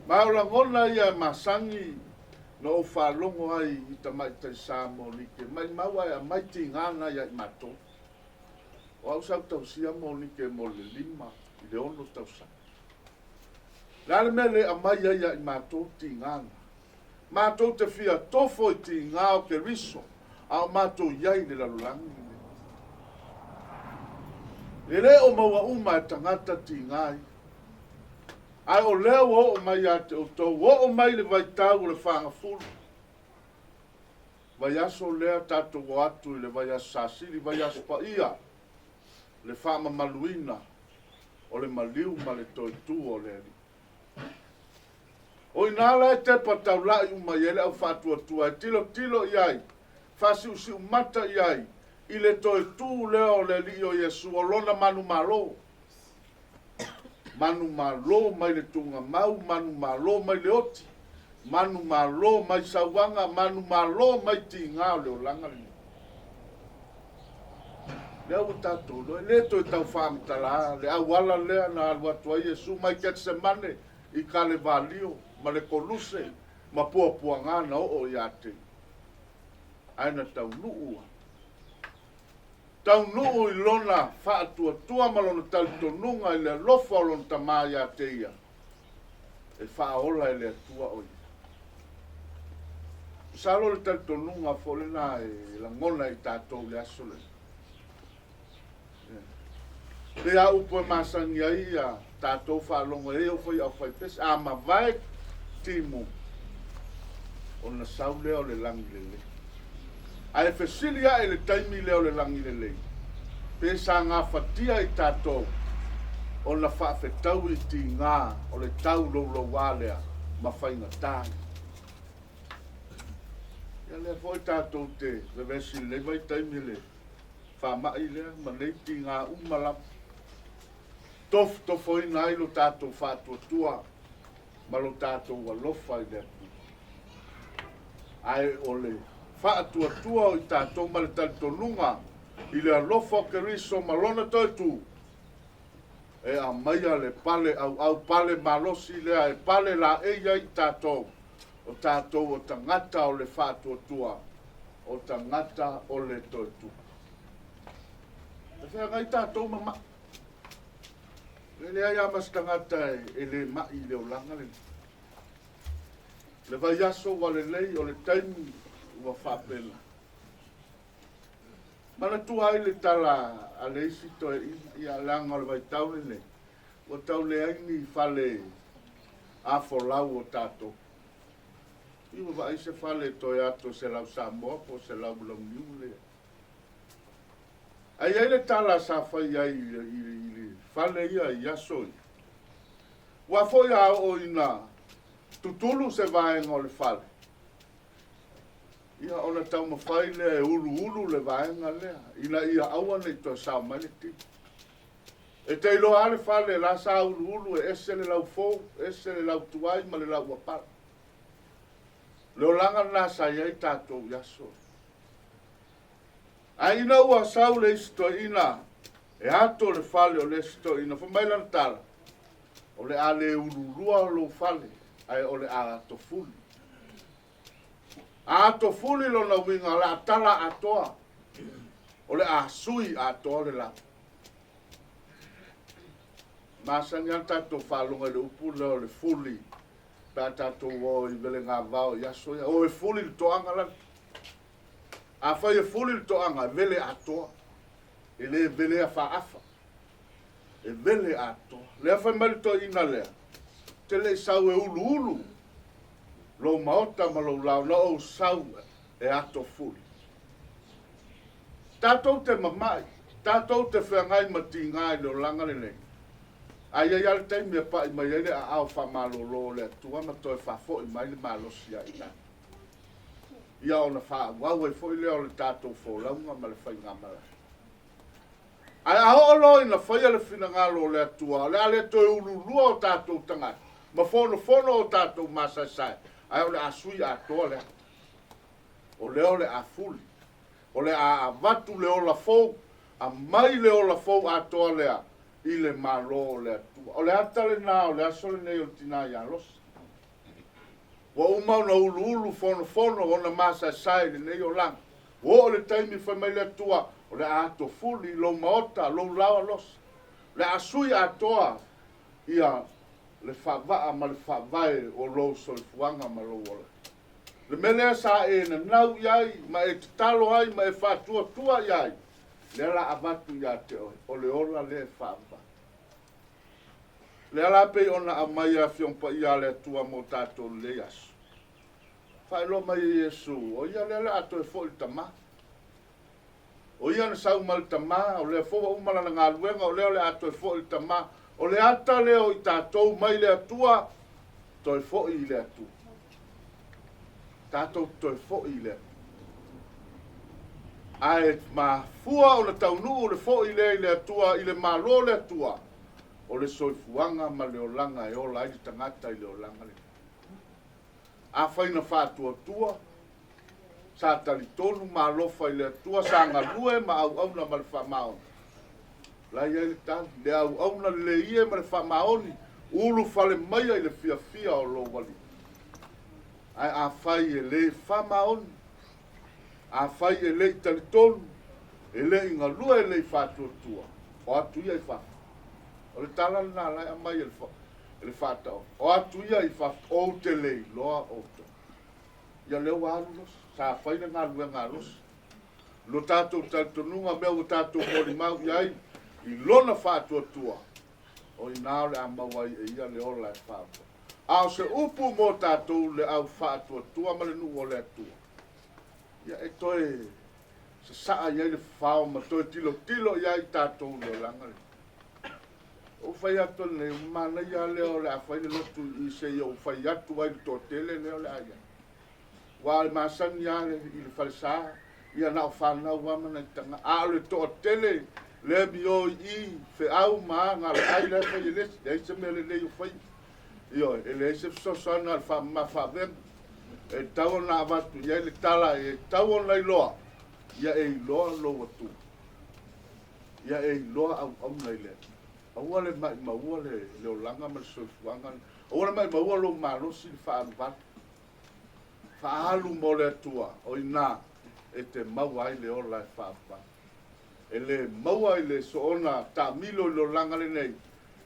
Ma o lagona ia e masani na ou faalogo ai i tamaitai Samoa like, maimau ae aumai tiga na ia i matou. O au sa ou tausia Monike mo le 5 i le 6 tausaga. O le a le mea e le aumai ai ia i matou tiga na? Matou te fia tofo i tiga o Keriso, a o matou i ai i le lalolagi lenei. E le o maua uma e tagata tiga ia. Ae o lea ua oo mai ia te outou, ua oo mai le vaitau o le fagafulu. Vaiaso lea tatou o atu i le vaiaso sasili, vaiaso paia, le faamamaluina o le maliu ma le toe tu o le Alii. O i ina la e tepa taula'i uma i ai le au faatuatua e tilotilo i ai, faasiusiumata i ai, i le toe tu lea o le Alii o Iesu o lona manumalo. Manumalo mai le tugamau, manumalo mai le oti, manumalo mai sauaga, manumalo mai tiga o le olaga lenei. Lea ua tatou iloa, e le toe tau faamatala le auala lea na alu atu ai Iesu mai Ketsemane i Kalevalio ma le Koluse ma puapuaga na oo ia te ia. Ae na taunuu lava. Taunuu i lona faatuatua ma lona talitonuga i le alofa o lona Tama ia te ia, e faaola e le Atua o ia. Masalo le talitonuga foi lena e lagona i tatou i le aso lenei. Pei a upu e masani ai ia tatou faalogo e au fai au fai pese, a mavae timu, ona sau lea o le lagi lelei. Ae fesili ae i le taimi lea o le lagi lelei, pe sa gafatia i tatou ona faafetaui tigā o le tauloulouā lea ma faigatā. Ia lea foi tatou te vevesi i lenei vaitaimi i le faamai lea ma nei tigā uma lava. Tofotofoina ai lo tatou faatuatua ma lo tatou alofa i le Atua. Ae o le faatuatua o i tatou ma le talitonuga i le alofa o Keriso ma lona toe tu, e aumaia le pale auau pale malosi lea e pale laei ai i tatou, o tatou o tagata o le faatuatua, o tagata o le toe tu. E feagai tatou ma mai. E leai lava ma se tagata e le mai i le olaga lenei. Le vaiaso ua lelei, o le taimi ua faapena. Manatua ai le tala a le isi toeaina, ia leaga o le vaitau lenei, ua tau leai ni fale afolau o tatou. I ua vaai se fale toe ato se lau Samoa po o se lau launiu lea. Ae i ai le tala sa fai ai i le fale ia i aso ia. Ua foi a oo ina tutulu se vaega o le fale, ia ona taumafai lea e uluulu le vaega lea, ina ia aua ne i toe sao mai le tino. E te iloa lava le fale la sa uluulu e ese le laufou, ese le lautuai ma le lauapala. Le olaga lena sa i ai tatou i aso. Ae ina ua sau le isi toeaina e ato le fale o le isi toeaina, fai mai lana tala, o le a le uluulua lou fale, ae o le a atofuli. A atofuli lona uiga, o le a tala atoa, o le a sui atoa le lau. Masani lava tatou faalogo i le upu lea o le fuli, pe a tatou o i velegavao i aso ia. O e fuli le toaga lale. Afai e fuli le toaga, e vele atoa. E le velea faaafa. E vele atoa. Lea fai mai le toeaina lea, te le i sau e uluulu lou maota ma lou lao, na ou sau e ato fuli. Tatou te mamai, tatou te feagai ma tigā i le olaga lenei, ae i ai lava le taimi e pai mai ai le aao faamalolo o le Atua ma toe faafoi mai le malosi ia i tatou. Ia ona faaauau ai foi lea o le tatou folauga ma le faigamalaga. Ae a oo loa ina faia le finagalo o le Atua, o le a le toe ululua o tatou tagata ma fonofono o tatou masaesae, ae o le a sui atoa le ata. O lea o le a fuli, o le a avatu le ola fou, aumai le ola fou atoa lea i le Malo o le Atua. O le ata lena o le aso lenei o le tina ia Losa. Ua uma ona uluulu fonofono ona masaesae i lenei olaga. Ua oo le taimi fai mai le Atua, o le a atofuli i lou maota, lou lao alosa. O le a sui atoa ia le faavaa ma le faavae o lou soifuaga ma lou ola. Le mea lea sa e nanau i ai, ma e tatalo ai, ma e faatuatua i ai, lea la avatu ia te oe, o le ola lea e faavaa. Lea la pei ona aumai e Afioga Paia a le Atua mo tatou i lenei aso. Faailoa mai e Iesu, o ia lea o le a toe foi i le Tama. O ia na sau mai le Tama, o lea foi ua uma lana galuega, o lea o le a toe foi i le Tama. O le ata lea o i tatou mai le Atua, toe foi i le Atua. Tatou toe foi i le Atua. Ae mafua ona taunuu le foi lea i le Atua, i le Malo o le Atua, o le soifuaga ma le olaga e ola ai le tagata i le olaga lenei. Afai na faatuatua, sa talitonu ma alofa i le Atua, sa galue ma auauna ma le faamaoni, la i ai le tali, le auauna lelei e ma le faamaoni, ulufale maia i le fiafia o lou Alii. Ae afai e le faamaoni, afai e le i talitonu, e le i galue, e le i faatuatua, o atu ia i fafo. O le tala lena la e aumai e le faataoto. O atu ia i fafo, ou te le iloa outou. Ia lea ua alu Losa, sa fai le galuega a Losa. Lo tatou talitonuga, mea ua tatou molimau i ai i lona faatuatua, o i ina o le a maua ai e ia le ola e faavavau. A o se upu mo tatou le au faatuatua ma le nuu o le Atua, ia e toe sasaa i ai le fafao ma toe tilotilo i ai tatou le olaga lenei. fai atu lenei, manaia lea o le a fai le lotu i se i ou fai atu ai le toatele lea o le a iai. Aua o le masani lava i le falesa, ia na o fanau lava ma nai tagata. A o le toatele le amio i i, feau ma aga le ai la e fai e le isi, leai se mea lelei o faia. Ioe, e leai se fesoasoani a le faamamafa avega. E tatau ona avatu i ai le tala, e tatau ona iloa, ia e iloa lou atua. Ia e iloa auauna i le Atua. Aua le maimaua le olaga ma le soifuaga. Aua le maimaua lou malosi i le faaaluvalu. Faaalu mo le Atua, o i ina e te maua ai le ola e faavavau. E le maua i le soona taamilo i le olaga lenei,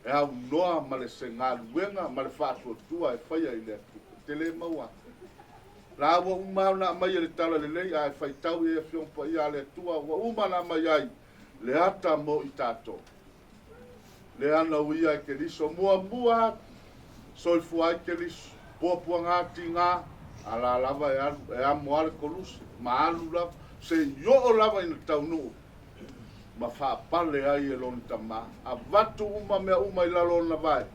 e aunoa ma le se galuega ma le faatuatua e faia i le Atua. E te le maua ai. La ua uma ona aumai e le tala lelei, a e faitau i ai Afioga Paia a le Atua, ua uma ona aumai ai le ata mo i tatou. Lea na uia e Keriso muamua atu, soifua ai Keriso, puapuaga atiga, a la lava e alu, e amo lava le koluse, ma alu lava, seia oo lava ina taunuu, ma faapale ai e lona Tama, avatu uma mea uma i lalo o lona vae,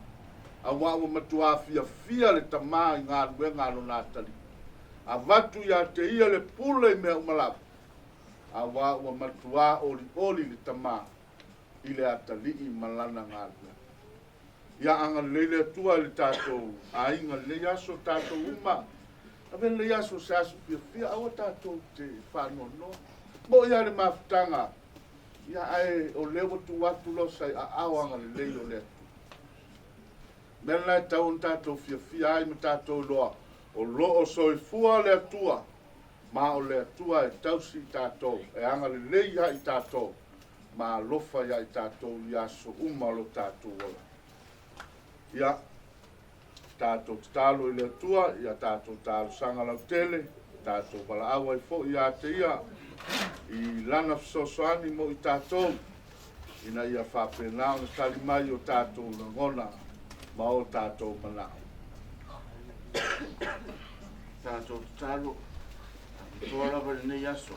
auā ua matuā fiafia le Tama i galuega a lona atalii. Avatu iā te ia le pule i mea uma lava, auā ua matuā olioli le Tama i le atalii ma lana galuega. Ia agalelei le Atua i le tatou aiga i lenei aso, tatou uma. Ave lenei aso se aso fiafia, aua tatou te faanoanoa. Mo'i lava le mafutaga, ia ae o lea ua tuu atu loa sa i aao agalelei o le Atua. Mea lena e tatau ona tatou fiafia ai ma tatou iloa, o lo o soifua le Atua, ma o le Atua e tausi i tatou, e agalelei ia i tatou, ma alofa ia i tatou i aso uma o lo tatou ola. Ia, tatou tatalo i le Atua, ia tatou talosaga lautele, tatou valaau ai foi ia te ia i lana fesoasoani mo i tatou, ina ia faapena ona tali mai o tatou lagona ma o tatou manao. Tatou tatalo, faapitoa lava i lenei aso,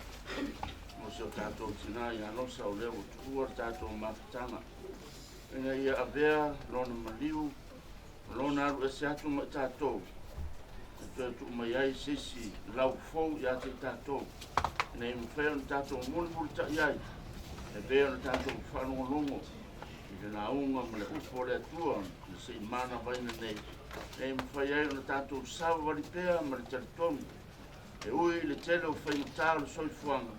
mo si o tatou tinā ia Losa o lea ua tuua le tatou mafutaga, ina ia avea lona maliu ma lona alu ese atu ma i tatou, e toe tuu mai ai se isi lau fou ia te i tatou, ina ia mafai ona tatou mulimulitai ai, e pei ona tatou faalogologo i le lauga ma le upu a le Atua na se i manavaina nei, ina ia mafai ai ona tatou savavali pea ma le talitonu, e ui i le tele o faigata o le soifuaga,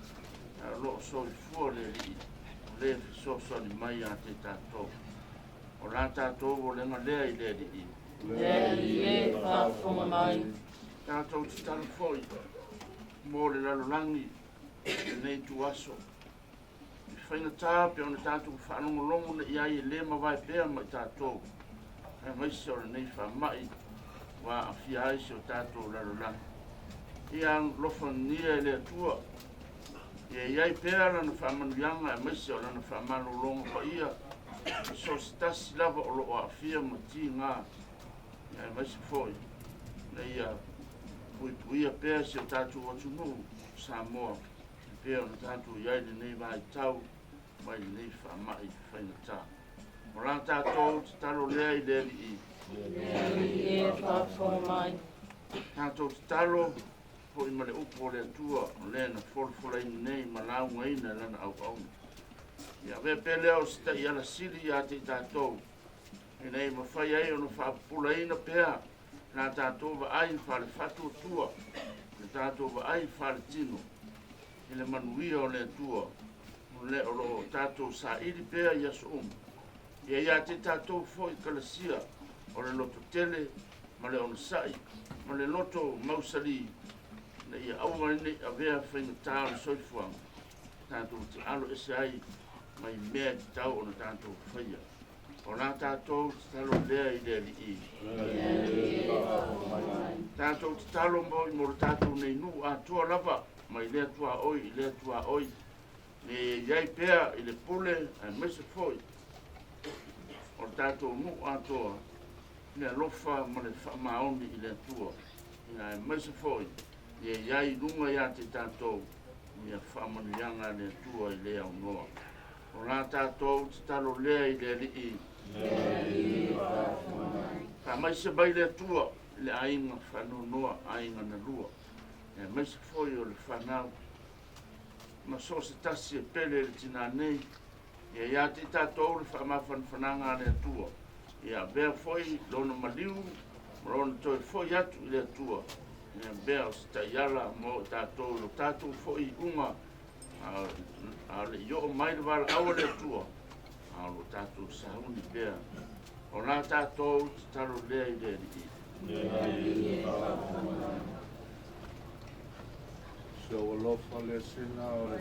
ae o lo o soifua le Alii, o le fesoasoani mai ia te tatou. O la tatou olega lea i le Alii. Le Alii e, faafofoga mai. Tatou tatalo foi mo le lalolagi i lenei ituaso. I faigata pe ona tatou faalogologo nei ai e le mavae pea ma i tatou, aemaise o lenei faamai ua aafia ai si o tatou lalolagi. Ia alofagia e le Atua, ia i ai pea lana faamanuiaga aemaise o lana faamalologa paia i so o se tasi lava o lo o aafia ma tiga, aemaise foi ina ia puipuia pea si o tatou atunuu Samoa e pei ona tatou i ai i lenei vaitau mai lenei faamai faigata. O la tatou tatalo lea i le Alii. Le Alii e, faafofoga mai. Tatou tatalo foi ma le upu o le Atua o lea na folafolaina nei ma laugaina e lana auauna. Ia avea pea lea o se taiala sili ia te i tatou, ina ia mafai ai ona faapupulaina pea la tatou vaai faale-faatuatua, le tatou vaai faaletino i le manuia o le Atua, o lea o lo o tatou saili pea i aso uma. Ia ia te tatou foi kalasia o le loto tele ma le onosai ma le loto mausali, ina ia aua ai nei avea faigata o le soifuaga, tatou te alo ese ai mai mea e tatau ona tatou faia. O la tatou tatalo lea i le Alii. Tatou tatalo mo i mo le tatou nei nuu atoa lava, mai lea tuaoi i lea tuaoi, ne i ai pea i le pule aemaise foi o le tatou nuu atoa, le alofa ma le faamaoni i le Atua, ia aemaise foi ia i ai i luga ia te tatou ia faamanuiaga a le Atua i le aunoa. O la tatou tatalo lea i le Alii. Faamaise mai le Atua i le aiga faanoanoa, aiga na lua, aemaise foi o le fanau ma so o se tasi e pele i le tinā nei. Ia ia te i tatou le faamafanafanaga a le Atua, ia avea foi lona maliu ma lona toe foi atu i le Atua, ia avea o se taiala mo i tatou i lo tatou foi iuga, a o le i oo mai le valaau a le Atua, a o lo tatou sauni pea. O la tatou tatalo lea i le Alii. Se o alofa le sina o le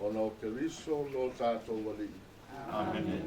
Ona o Keriso lo tatou Alii. Amene.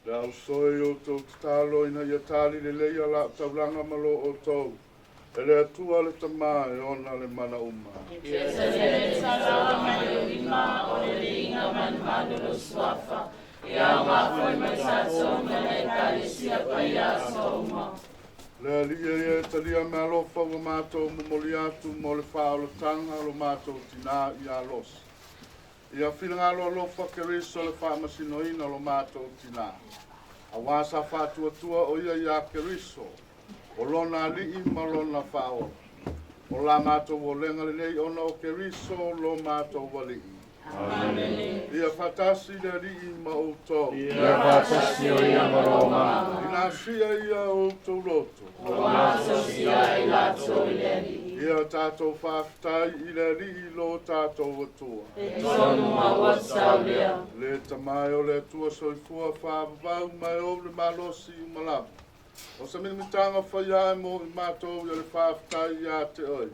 Le au soi o tau tatalo ina ia tali lelei a lau taulaga ma lo outou. E le Atua le Tamā e ona le mana uma. Le Alii e ia e talia meaalofa ua matou momoli atu mo le faaolataga o lo matou tinā ia Losi. Ia finagalo alofa Keriso le faamasinoina o lo matou tinā. Auā sa faatuatua o ia iā Keriso, o lona alii ma lona faaola. O la matou olega lenei ona o Keriso lo matou Alii. Ia faatasi le Alii ma outou. Ia faatasi o ia ma lou agaga. Ina sia ia outou loto. Ua masosia ai latou i le Alii. Ia tatou faafetai i le Alii lo tatou Atua. E tonu ma ua tatau lea. Le Tama e o le Atua soifua faavavau ma e ou le malosi uma lava. O se milimitaga faia ae mo i matou ia le faafetai ia te oe.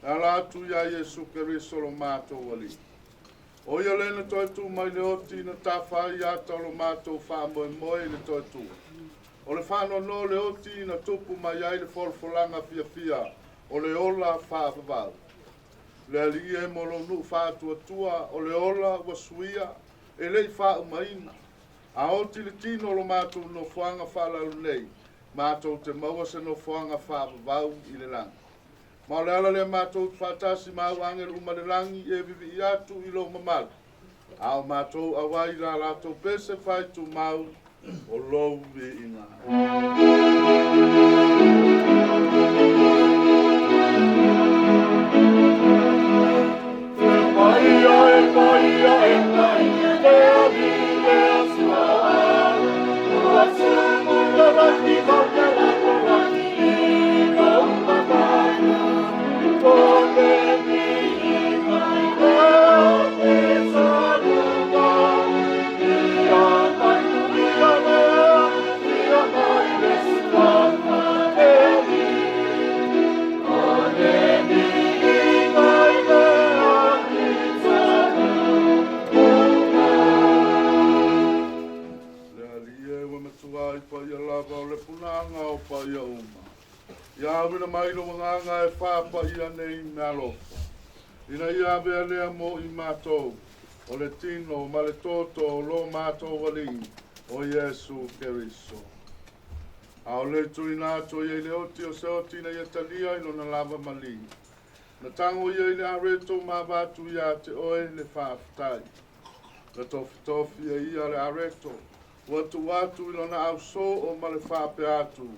E ala atu iā Iesu Keriso lo matou Alii. O ia lea na toe tu mai le oti na tafa ai ata o lo matou faamoemoe i le toe tua. O le faanoanoa o le oti na tupu mai ai le folafolaga fiafia o le ola faavavau. Le Alii e mo lou nuu faatuatua o le ola ua suia e le i faaumaina. A oti le tino o lo matou nofoaga faalalo nei, matou te maua se nofoaga faavavau i le lagi. Ma o le ala lea matou te faatasi ma au agelu uma le lagi e vivii atu i lou mamalu. A o matou auai la latou pese fai tumau o lou viiga. Paia e paia e paia le Alii le Atua ua tumu le lagi ma le lalolagi i lou mamalu. O le viiga i le taluga, ia mai mulia lea, ia mai le suafa le Alii. O le viiga i le agi taluga. Le Alii e ua matua ai paia lava o le punaga o paia uma. Ia auina mai lou agaga e faapaia nei meaalofa. Ina ia avea lea mo i matou, o le tino ma le toto o lo matou Alii, o Iesu Keriso. A o le tuuina atu o ia i le oti o se oti ina ia talia i lona lava malī. Na tago ia i le areto ma avatu ia te oe le faafetai. Na tofitofi e ia le areto, ua tuu atu i lona ausoo ma le faapea atu.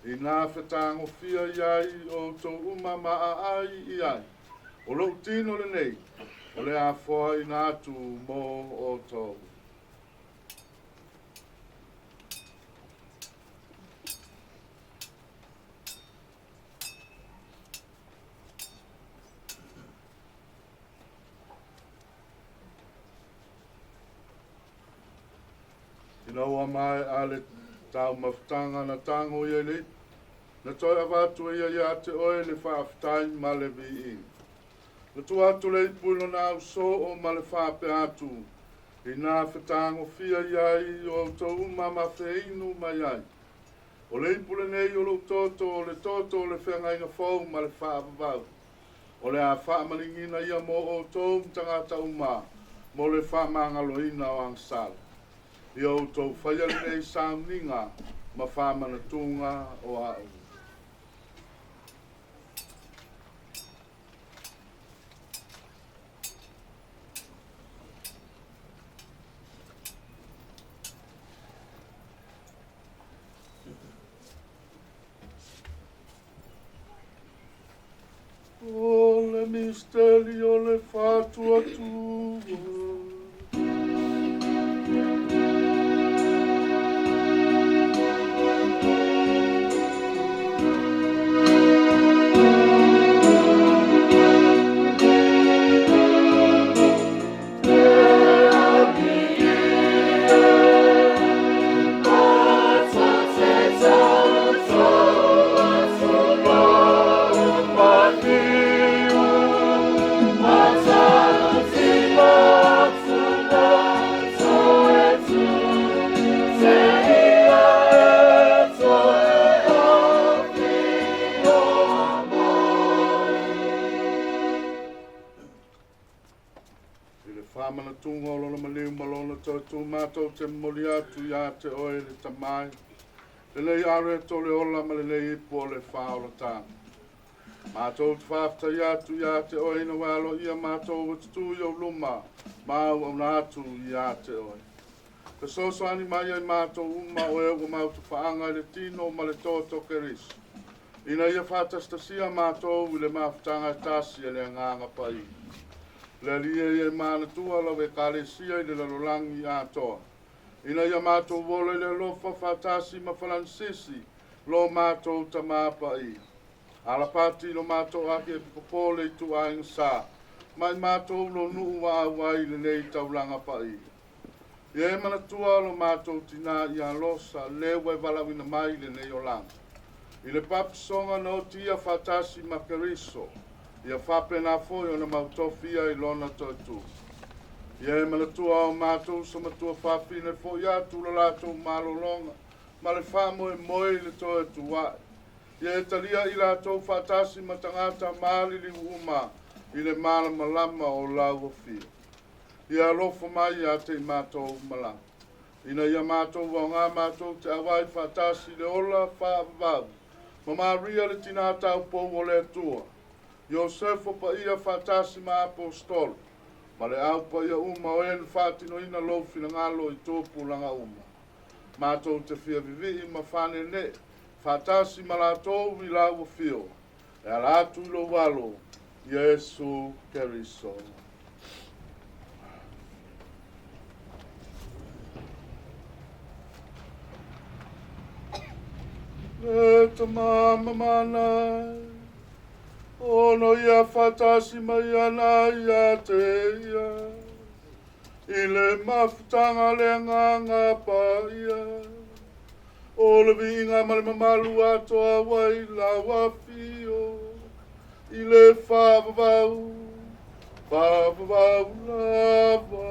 Ina fetagofia i ai outou uma ma aai i ai. O lou tino lenei, o le afoaina atu mo outou. Ina ua maea le taumafataga na tago ia i le ipu, na toe avatu e ia ia te oe le faafetai ma le viiga. Na tuu atu le ipu i lona ausoo ma le faapea atu, Ina fetagofia i ai outou uma ma feinu mai ai. O le ipu lenei o lou toto, o le toto o le feagaiga fou ma le faavavau. O le a faamaligiina ia mo outou ma tagata uma mo le faamagaloina o agasala. Ia outou faia lenei sauniga ma faamanatuga o au. O le misteri o le faatuatua. I le faamanatuga o lona maliu ma lona toe tu matou te momoli atu ia te oe le Tama e, lenei areto o le ola ma lenei ipu o le faaolataga. Matou te faafetai atu ia te oe ina ua aloaia matou ua tutū i ou luma ma auauna atu ia te oe. Fesoasoani mai ai matou uma o e ua mautufaaga i le tino ma le toto o Keriso, ina ia faatasitasia matou i le mafutaga e tasi e le Agaga Paia. Le Alii e ia e manatua lau Ekalesia i le lalolagi atoa. Ina ia matou ola i le alofa faatasi ma Falanisisi, lo matou Tamā Paia. Alapati i lo matou Akiepikopo le Ituaiga Sa, ma i matou lo nuu ua auai i lenei taulaga paia. Ia e manatua lo matou tinā ia Losa, le ua e valaauina mai i lenei olaga. I le papasoga na otia faatasi ma Keriso, ia faapena foi ona mautofi ia i lona toe tu. Ia e manatua o matou uso matua fafine fo'i atu lo latou malologa ma le faamoemoe i le toe tua'i. Ia e talia i latou faatasi ma tagata maliliu uma i le malamalama o lau afio. Ia alofa mai ia te i matou uma lava. Ina ia matou aogā matou te auai faatasi i le ola faavavau ma Maria le tinā taupou o le Atua, Iosefo paia faatasi ma Aposetolo, ma le au paia uma o e na faatinoina lou finagalo i tupulaga uma. Matou te fia vivii ma faaneenee faatasi ma latou i lau afio, e ala atu i lou Alo, Iesu Keriso. Le Tama mamana, ono ia faatasi mai ana ia te ia, i le mafutaga le Agaga Paia, o le viiga ma le mamalu atoa ai lau afio, i le faavavau, faavavau lava.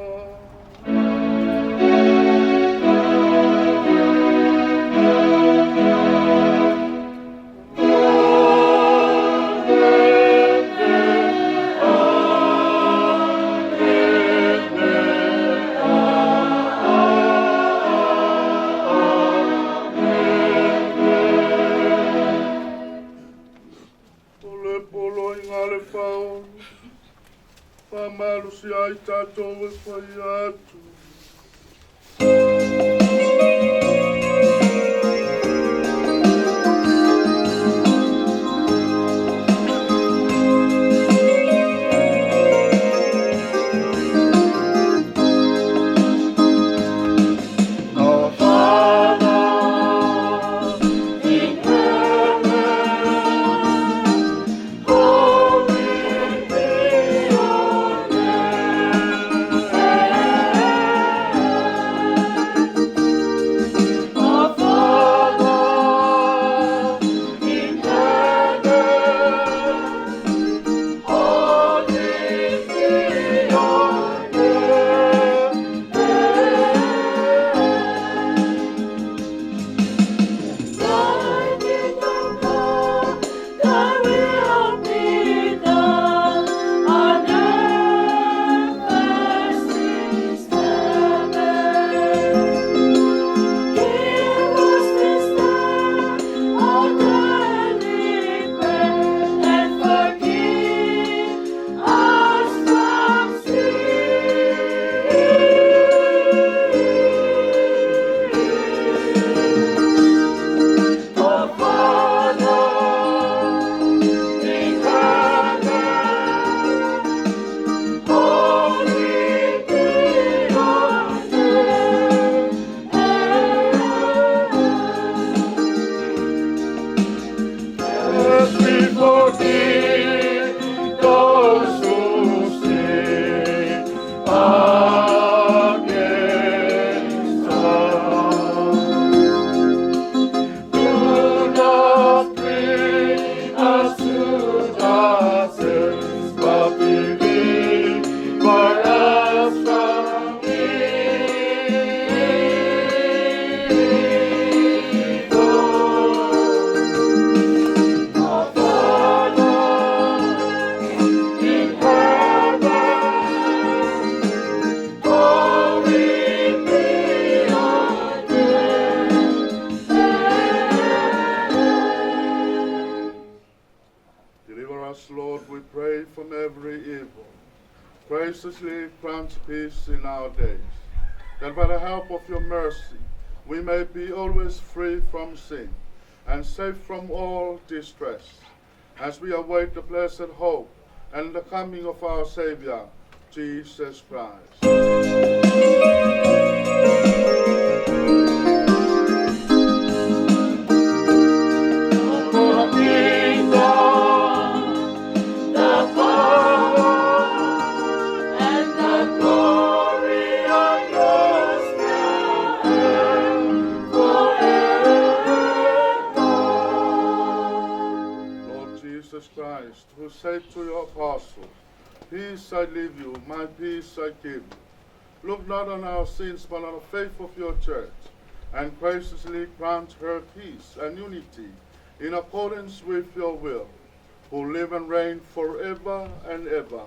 O le poloaiga a le Faaola, faamalosia ai tatou e fai atu. Our Father in heaven, holy be your name. Our Father in heaven, holy be your name. Thy kingdom come, thy will be done on earth as it is heaven. Give us this day our daily bread, and forgive us from sin. Our Father in heaven, holy be your name. As we forgive those who sin against us. Do not bring us to darkness, but deliver us from evil. Our Father in heaven, holy be your name. Deliver us, Lord, we pray, from every evil. Graciously grant peace in our days, that by the help of your mercy we may be always free from sin and safe from all distress, as we await the blessed hope and the coming of our Savior, Jesus Christ. Lord Jesus Christ, who said to your apostles, Peace I leave you, my peace I give you. Look not on our sins, but on the faith of your church, and graciously grant her peace and unity in accordance with your will, who live and reign forever and ever.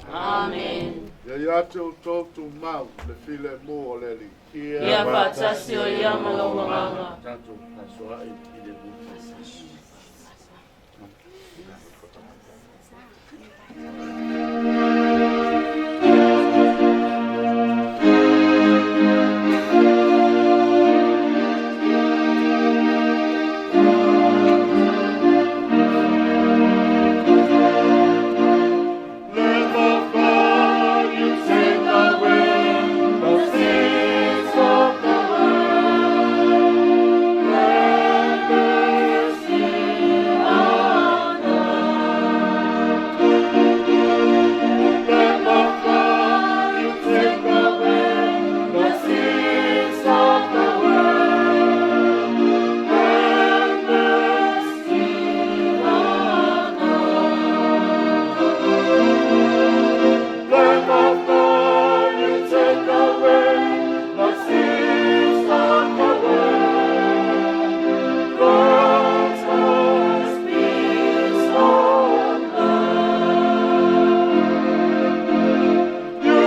Amen. Ia ia te o tō tu mau le file mō o le li. Ia faatasi o ia ma lou agaga. Tatou faasoa'i i le mu. Lamb of God, you take away the sins of the world. Have mercy on us. Lamb of God, you take away the sins of the world. Have mercy on us. Lamb of God, you take away the sins of the world. Grant us peace on earth. You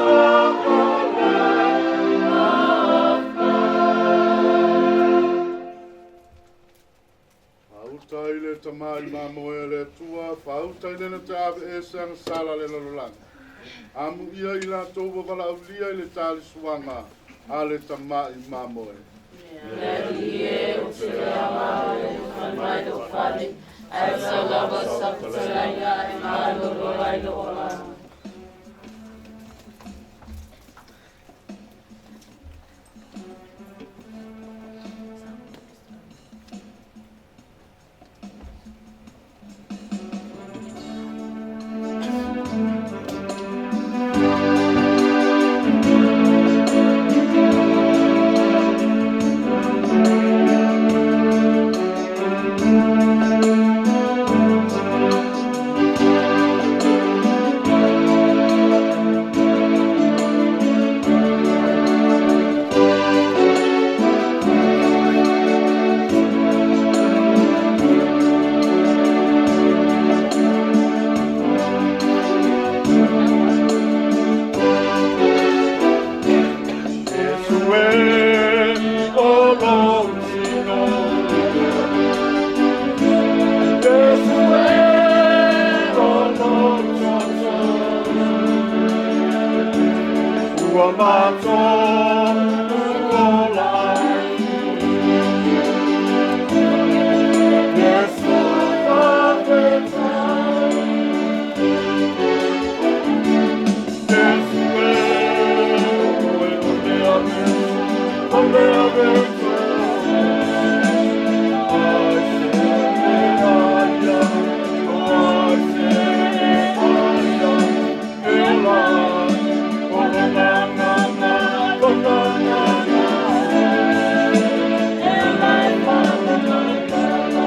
are the Lamb of God. Fauta i le tamai mamoe le tua, fauta i lena te ave e se agasala le lalolagi. Amu ia i latou ua valaaulia i le talisuaga a le tama'i mamoe. Le Alii e, ou te le ama e mafai mai lou fale, ae sau lava sau fetalaiga e malolo ai lou agaga. Jesu e, o lou tino. Jesu e, o lou toto. Ua matou ola ai. Jesu fa'afetai. Jesu e, o le ave, o le ave Ai se aia, ai se aia, e ola, o la na na na, o la na na. E la e fa na na na.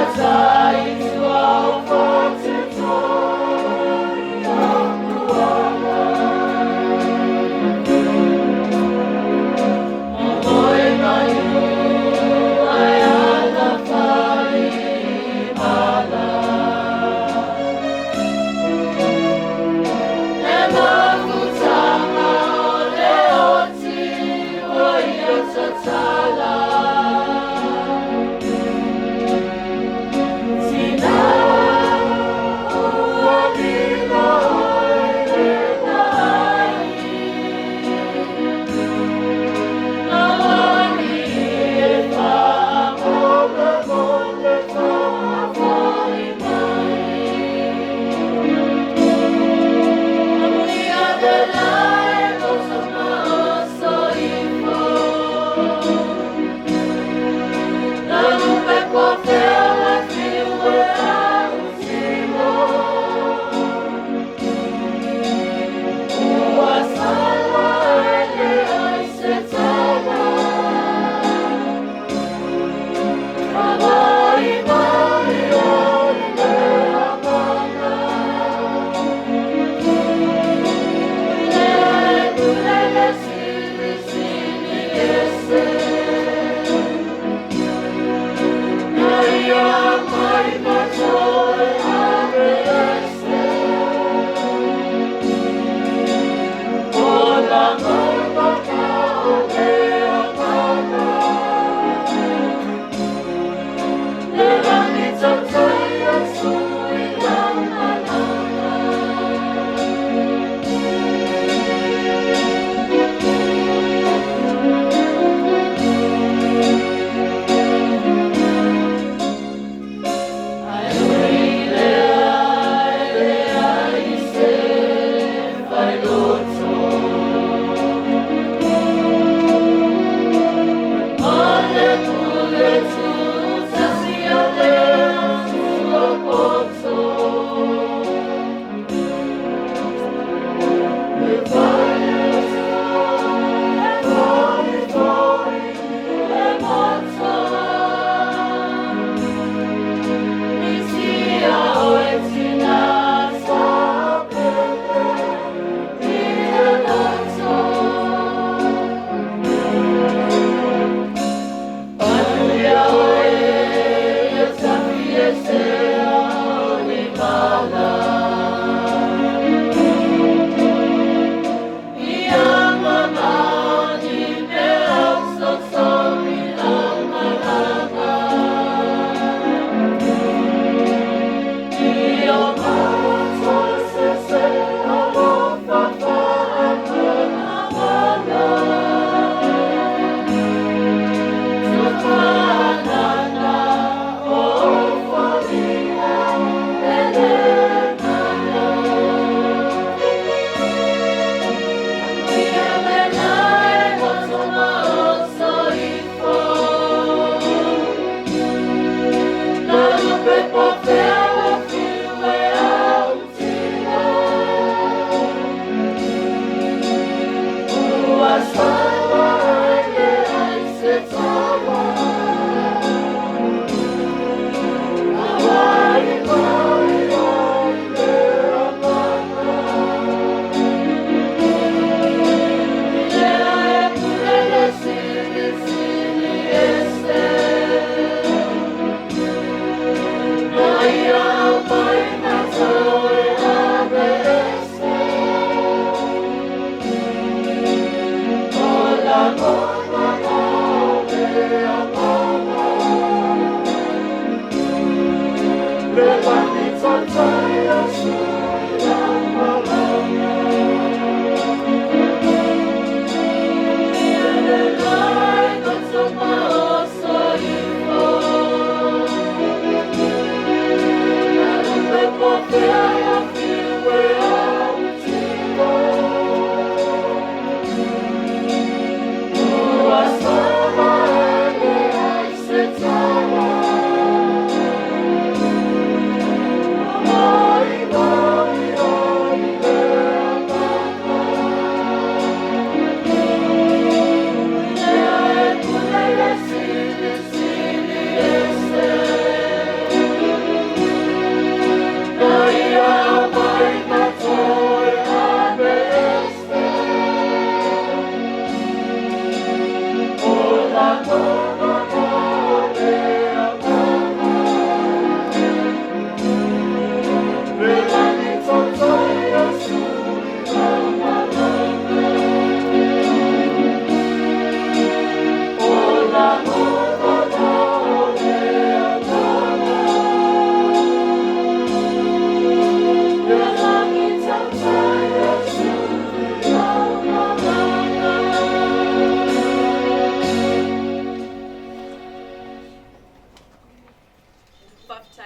What's up?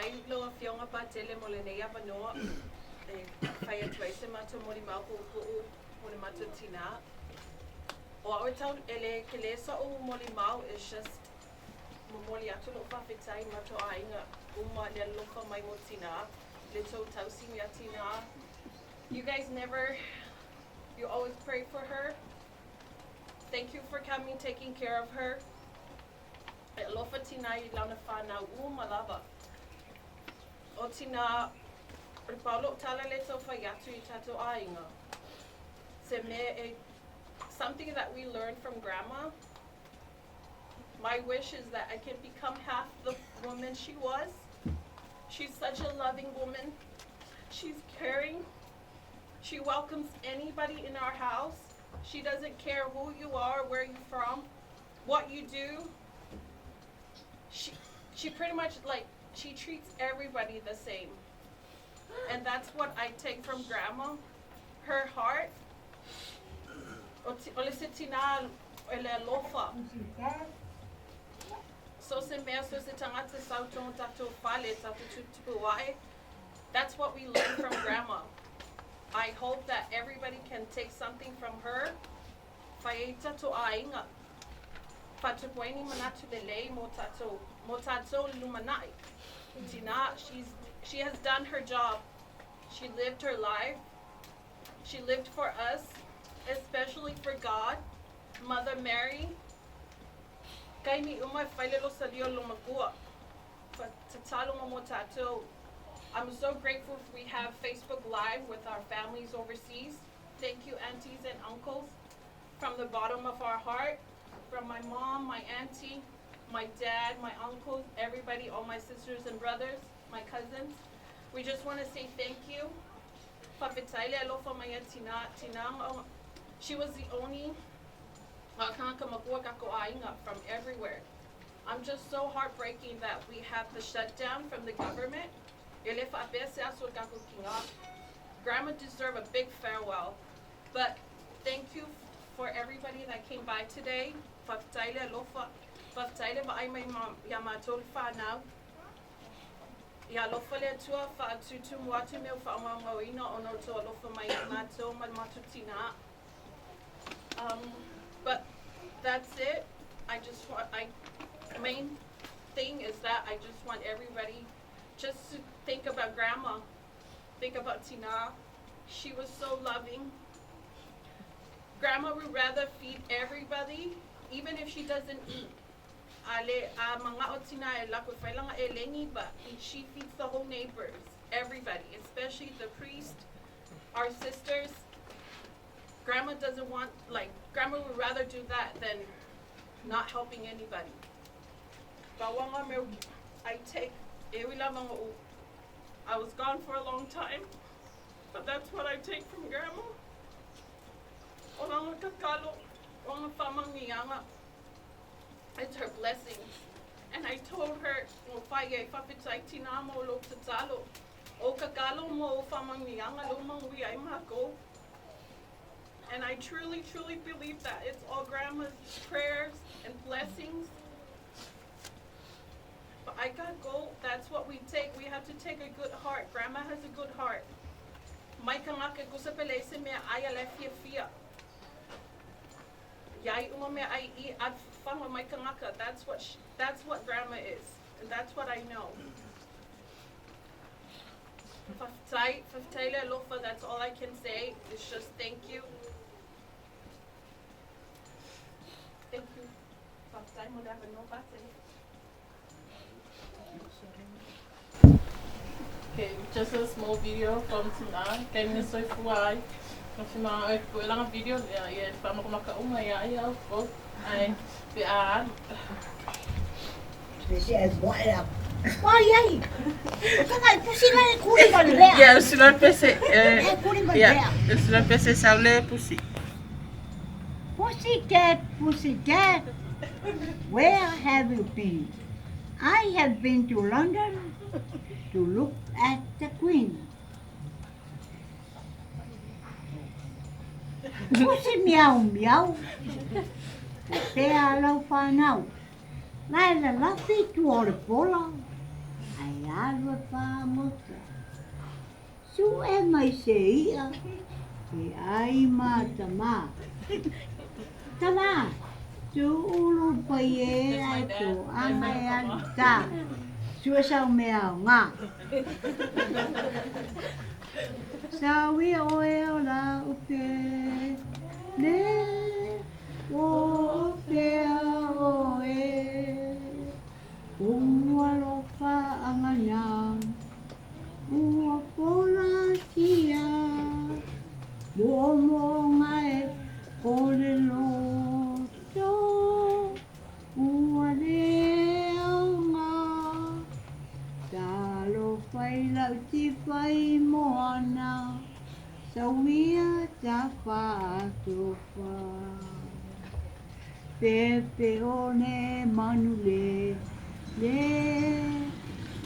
Faafetai lau Afioga Patele mo lenei avanoa e fai atu ai se matou molimau puupuu mo le matou tinā. O au e tau e le tele so'u molimau, it's just momoli atu lo'u faafetai i matou aiga uma le alofa mai mo tinā, le tou tausi iā tinā. You guys never, you always pray for her. Thank you for coming, taking care of her. E alofa tinā i lana fanau uma lava. O tinā, o le pau lo'u tala lea e tau fai atu i tatou aiga, se mea e, something that we learned from grandma. My wish is that I can become half the woman she was. She's such a loving woman. She's caring. She welcomes anybody in our house. She doesn't care who you are, where you're from, what you do. She pretty much, like, she treats everybody the same. And that's what I take from grandma. Her heart. O le se tinā e le alofa. So se mea so se tagata sau tonu tatou fale tatou tuputupu ae. That's what we learned from grandma. I hope that everybody can take something from her. Fai ai tatou aiga. Faatupu ai ni manatu lelei mo tatou, mo tatou lumanai. Tinā, she has done her job. She lived her life. She lived for us, especially for God. Mother Mary. Kaimi uma e fai le lo salio lo makua. Tatalo mo tatou. I'm so grateful we have Facebook Live with our families overseas. Thank you, aunties and uncles, from the bottom of our heart. From my mom, my auntie, my dad, my uncles, everybody, all my sisters and brothers, my cousins. We just want to say thank you. Faafetai le alofa mai ia tinā, tinā, she was the only kanaka makua kako aiga from everywhere. I'm just so heartbreaking that we have the shutdown from the government. E le faapea se aso kako ki ngā. Grandma deserve a big farewell. But thank you for everybody that came by today. Faafetai le alofa. Faafetai le vaai mai ma, ia mātou le whānau. Ia alofa le Atua faatutumu atu mea o faamaumauina ona o tou alofa mai ia mātou ma le matou tinā. But that's it. I just want, I, main thing is that I just want everybody just to think about grandma. Think about Tina. She was so loving. Grandma would rather feed everybody, even if she doesn't eat. Ale a mga o tina e lako whailanga e lengi, but she feeds the whole neighbors, everybody, especially the priest, our sisters. Grandma doesn't want, like, grandma would rather do that than not helping anybody. Bawanga me I take e ui lava o I was gone for a long time, but that's what I take from grandma. O langa kakalo, o nga whamangianga. It's her blessings. And I told her, o whai e faafetai tinā mo lo tatalo. O kakalo mo o whamangianga lo mangui ai mako. And I truly, truly believe that it's all grandma's prayers and blessings. But I gotta go. That's what we take. We have to take a good heart. Grandma has a good heart. Mai ka ngake kusa pele se mea ai a le fia fia. Iai uma mea ai i ad whanga mai ka ngaka. That's what grandma is. And that's what I know. Faafetai, faafetai le alofa, that's all I can say. It's just thank you. Thank you. Faafetai mo le avanoa Patele. Okay, just a small video from Tina. Kei me soifua ai. No fi ma oi ko langa video ia ia fa ma maka uma ia ia ko ai pe a Wai ai. Kaka pusi la kuri ma le vea. Ia sila pese E kuri ma le ia vea. sila pese saule pusi. Pussy cat, pussy cat, where have you been? I have been to London to look at the Queen. Pussy meow meow, o pea lau whanau. Lai la lafi tu o le pola, ai alu e maota. Suʻe mai se iʻa e ʻai ma tamā. Tamā, tuʻu pai e ae toʻaga e alu i uta. Sue sau mea aoga. Sauia ʻoe o la upe le o pea ʻoe. Ua alofa agana. Ua polatia moʻomoʻoga e o le loto ua le aoga Talofa i lau tifa i moana Sauia tafa atofa Pepe o ne manu le le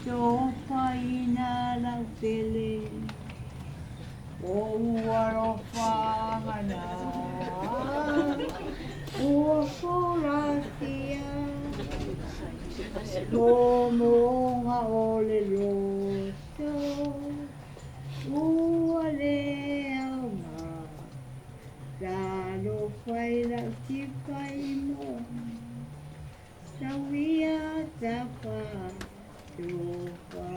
Tofaina lau pele O ua alofa agana Ua polatia Moʻomoʻoga o le loto Ua le aoga Talofa i lau tifa i moana Sauia tafa atofa.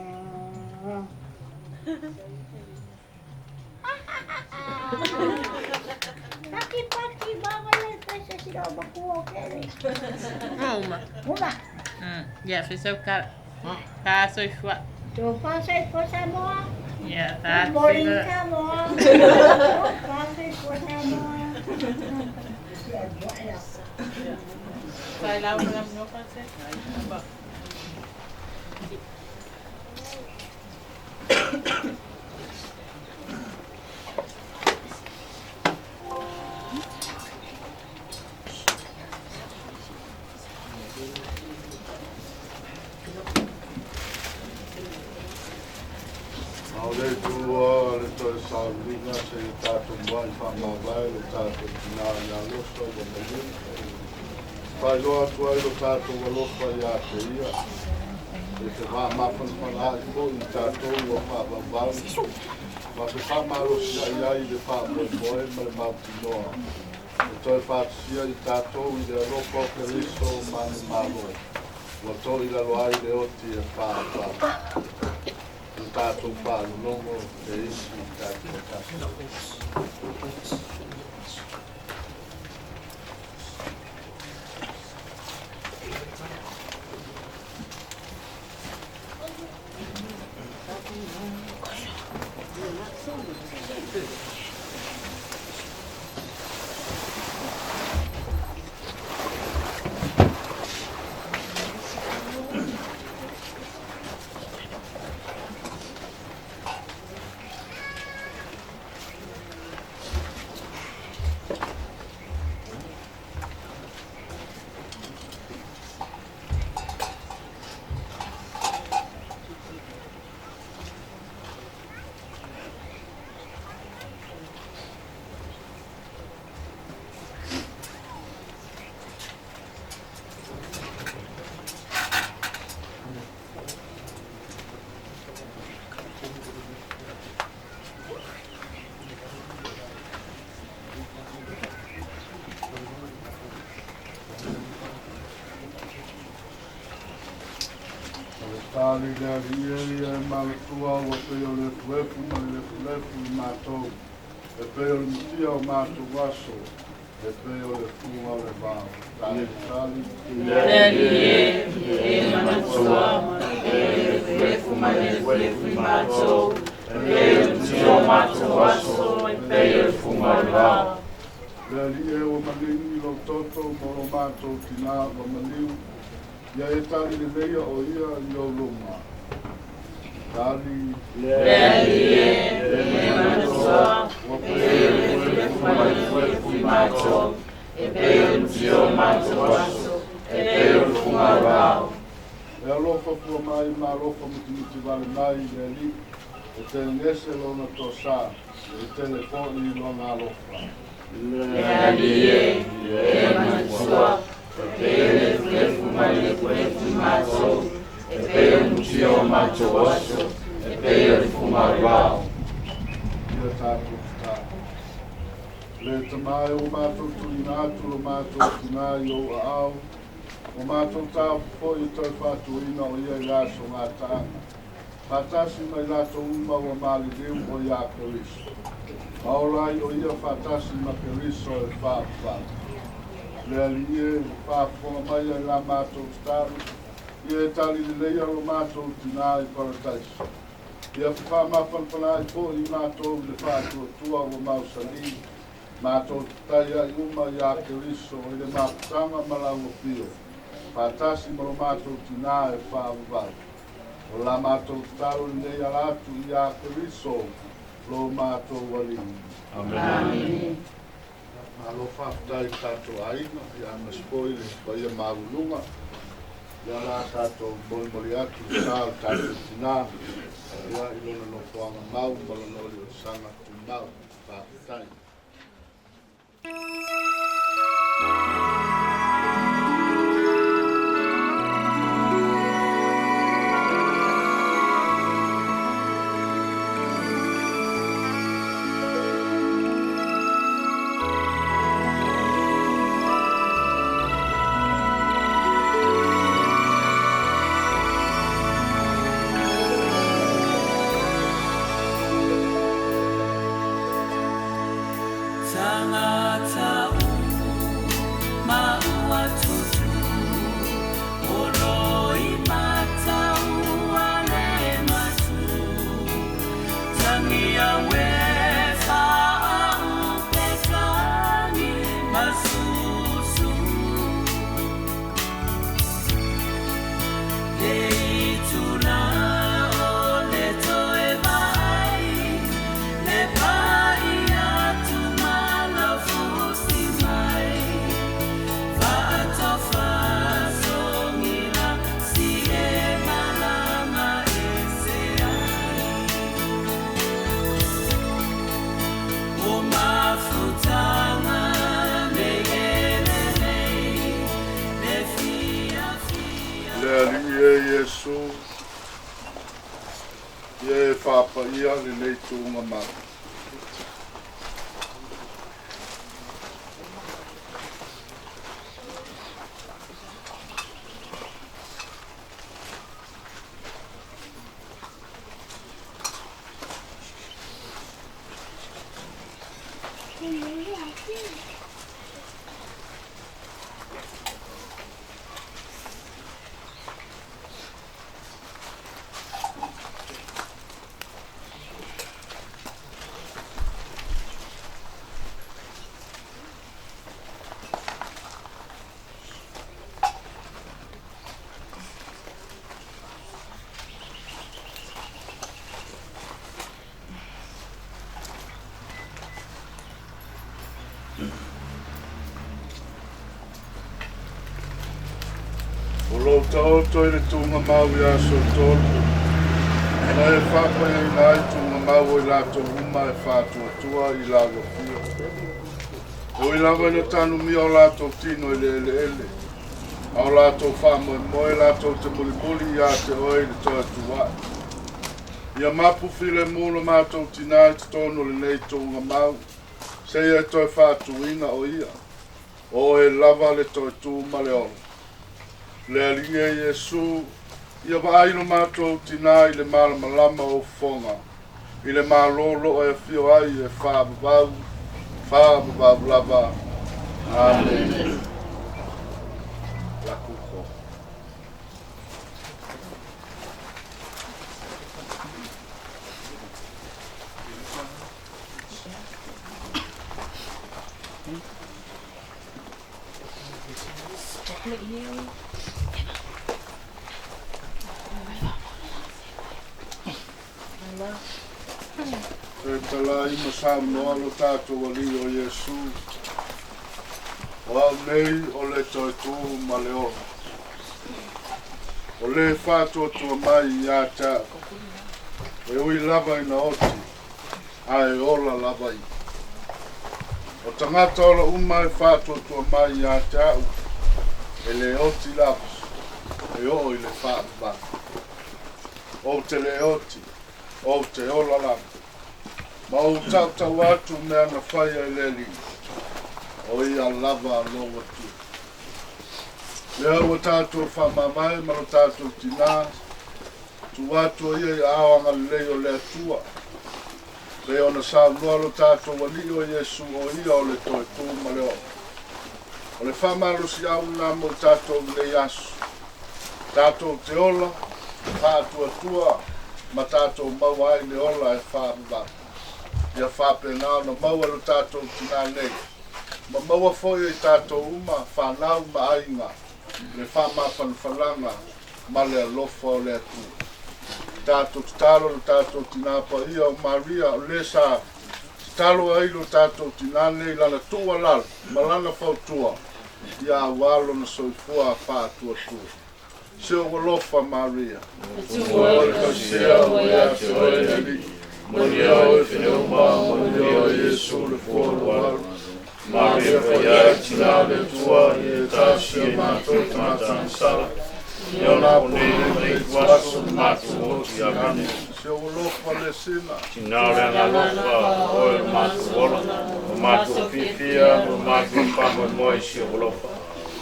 Paki paki mama le pesa sila o makua o kele. Uma. Uma. Yeah, fi so ka ka soifua. Tofa soifua Samoa. Yeah, that's Good morning, Samoa. Tofa soifua Samoa. Sai lau mo no fa se. A o le Atua le toe sauliga seia tatou muaʻi faamavae lo tatou tinā iā Losa ua maliu. Faailoa atu ai lo tatou alofa iā te ia, e te vaamafanafanaʻi foi i tatou ua faavauvau ma se faamalosiaʻi ai i le faamoemoe ma le mautinoa e toe faatasia i tatou i le alofa o Keriso manumalo ua toʻilalo ai le oti e faafa. Lo tatou faalologo e isi tatou tasi. O le tali le alii e ia e malatua ua pei o le efuefu ma le lefulefu i matou, e pei o le mutia o matou aso, e pei o le fuga o le vao. Tali tali. Le alii e, e manatua, e pei o le efuefu ma le lefulefu i matou, e pei o le mutia o matou aso, e pei o le fuga o le vao. Le alii e ua maligi lou toto mo lo matou tinā ua maliu, ia e tali leleia o ia i ou luma. Tali. Le alii e, e manatua, e pei o le efuefu ma le lefulefu i matou, e pei o le mutia o matou aso, e pei o le fuga o le vao. E alofa pua mai ma alofa mitimiti vale mai le alii, e telegese lona toasā, e tele foʻi lona alofa. Le alii e, e manatua, e pei o le efuefu ma le lefulefu i matou, e pei o le mutia o matou aso, e pei o le fuga o le vao. Ia tatou tatalo. Le Tama e, ua matou tuuina atu lo matou tinā i ou aao, ua matou taofi foi e toe faatuina o ia i le aso gataaga, faatasi ma i latou uma ua maliliu o iā Keriso, ma ola ai o ia faatasi ma Keriso e faavavau. Le Alii e, faafofoga mai i la matou tatalo, ia e tali lelei lo matou tinā i Parataiso. Ia faamafanafanaai foi i matou i le faatuatua ua mausali, matou tai ai uma iā Keriso i le mafutaga ma lau afio, faatasi ma lo matou tinā e faavavau. O la matou tatalo lenei ala atu iā Keriso, lo matou Alii. Amene. Malo faafetai i le tatou aiga, ia aemaise foi le paia maualuga. Ia la tatou molimoli atu le sa o le tatou tinā, ia i lona nofoaga mau ma lona oliolisaga tumau. Faafetai. Tagata uma ua tutu, o loimata ua le matu. Tagia ue faaupekagi masusu. Le itula o le toe vaai, le pai atu ma laufusi mai. Faatofa sogila si e malama e se ai. O mafutaga nei e lelei, le fiafia. Le Alii e Iesu, ia e faapaia lenei tuugamau. O lou taoto i le tuugamau i aso e tolu, na e faapaiaina ai tuugamau o i latou uma e faatuatua i lau afio. E ui lava ina tanumia o latou tino i le eleele, a o latou faamoemoe latou te mulimuli iā te oe i le toe atua'i. Ia mapu filemu lo matou tinā i totonu o lenei tuugamau, seia e toe faatuina o ia, o oe lava le toe tu ma le ola. Le Alii e Iesu, ia vaai lo matou tinā i le malamalama o fofoga, i le Malo o loo e afio ai e faavavau, faavavau lava. Amene. Lakuko. E talai ma saunoa lo tatou Alii o Iesu, o au nei o le toe tu ma le ola. O le faatuatua mai iā te au, e ui lava ina oti, ae ola lava ia. O tagata ola uma e faatuatua mai iā te au, e le oti lava, e oo i le faavavau. Ou te le oti, Ou te ola lava. Ma ou tautau atu mea na faia i le Alii, o ia lava lou Atua. Lea ua tatou faamamae ma lo tatou tinā, tuu atu o ia i aao agalelei o le Atua. Pei ona saunoa lo tatou Alii o Iesu o ia o le toe tu ma le oo. O le faamalosiau lena mo i tatou i lenei aso. Tatou te ola, faatuatua ma tatou maua ai le ola e faavavau. Ia faapena ona maua e lo tatou tinā nei, ma maua foi e i tatou uma, fanau ma aiga, le faamafanafanaga ma le alofa o le Atua. Tatou tatalo lo tatou tinā paia o Maria, o le sa tatalo ai lo tatou tinā nei lana tuualalo ma lana fautua, ia auā lona soifua faatuatua. Se ou alofa Maria. Ua oe tausia ua ia te oe le Alii. Manuia oe Feneuma, manuia oe Iesu le fua o lou alo. Maria paia e tinā o le Atua, ia e talosia i matou tagata agasala, i ona apo nei ma le itu aso o le matou oti. Amene. Se ou alofa le sina. Tinā o le agalofa, o oe o le matou ola, o matou fiafia ma lo matou faamoemoe i si ou alofa.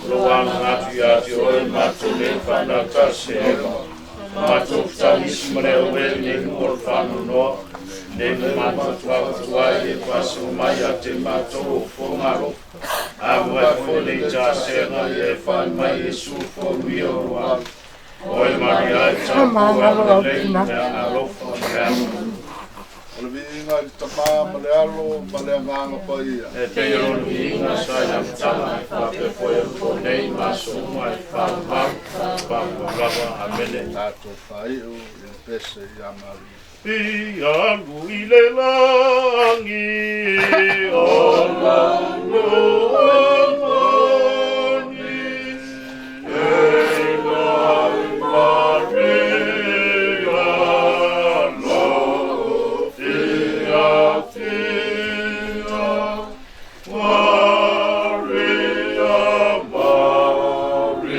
O lou aloga atu ia te oe matou le fanau tasi e Eva. Matou fetagisi ma le auē nei luma o le faanoanoa, nei ma matou tuavatu ai e faasolo mai ia te matou o fofoga alofa. A ua ai foi lenei tasega ia e faai mai Iesu foamuia o lou alo. Oe Maria e tapu agalelei ma le agaalofa ma le alofa. O le viiga i le Tama ma le Alo ma le Agaga Paia. E pei o lona viiga sa i le amataga, e faapea foi ona po nei ma aso uma e faavavau, faavavau lava. Amene. Tatou faaiu i le pese ia Maria. I alu i le lagi, ola loa mani, e mai Maria, lo fiafia, Maria, Maria,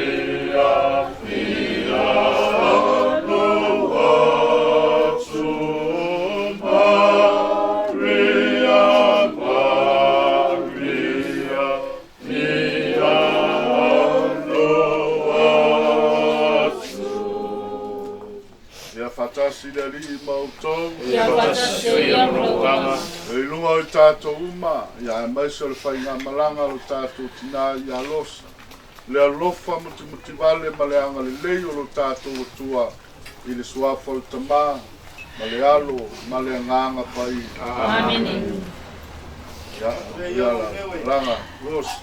fia alo atu, Maria, Maria, fia alo atu. Ia faatasi le Alii ma outou. Ia faatasi foi ma lou agaga. E i luga o i tatou uma, ia aemaise o le faigamalaga o lo tatou tinā ia Losa, le alofa mutimutivale ma le agalelei o lo tatou Atua i le suafa o le Tama ma le Alo ma le Agaga Paia. Amene. Ia, ia la malaga, Losa.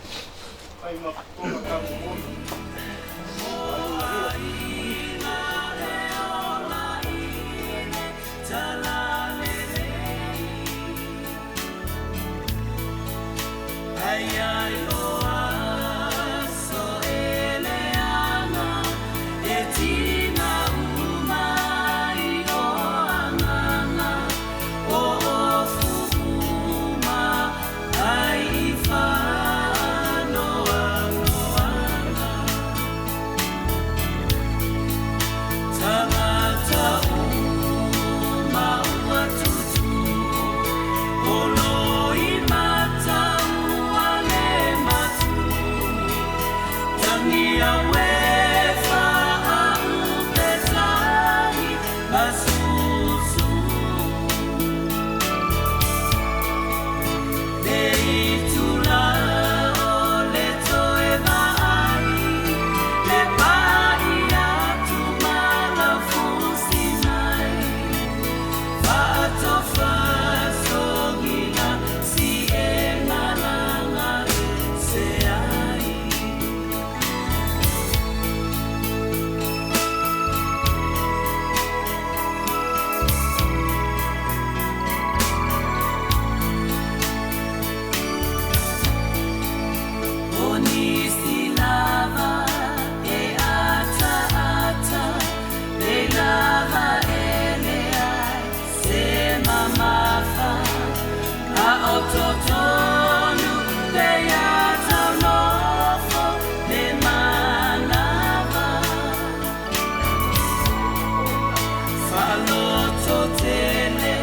Lototele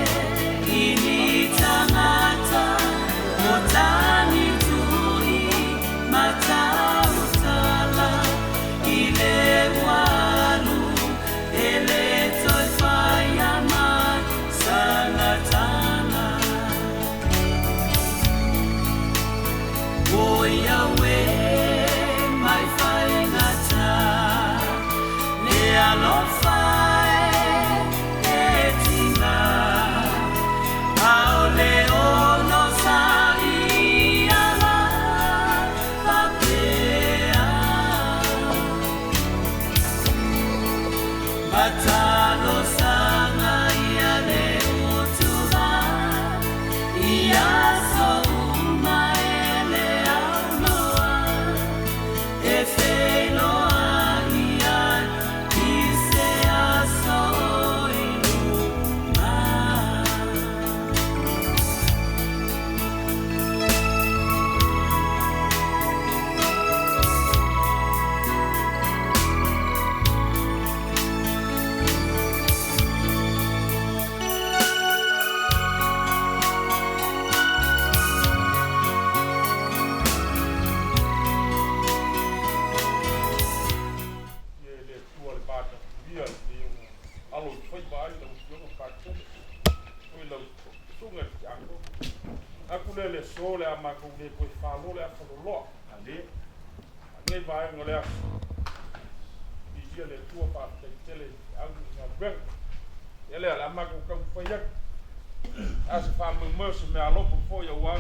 i ni tangata o Tangitui matautala i le walu e le toe whaia mai sangatanga. O ia we mai whaingata le alofa e e tinga Aole ono sa i ala papea Matalo sanga ia le utuva Ia so uma e le aunoa E wheiloa ia i se aso i luma. Ia le Atua le vatapulia i te ona alo i faiva ai lau Afioga Patele o i lau susuga i le tiakono. Aku lea le aso o le a matou le toe falo le afaloloa lenei vaega o le aso. Viia le Atua, faafetai tele i feau ma galuega. Ia lea o le a matou taumafai atu a se faamoemoe o se meaalofa foi aua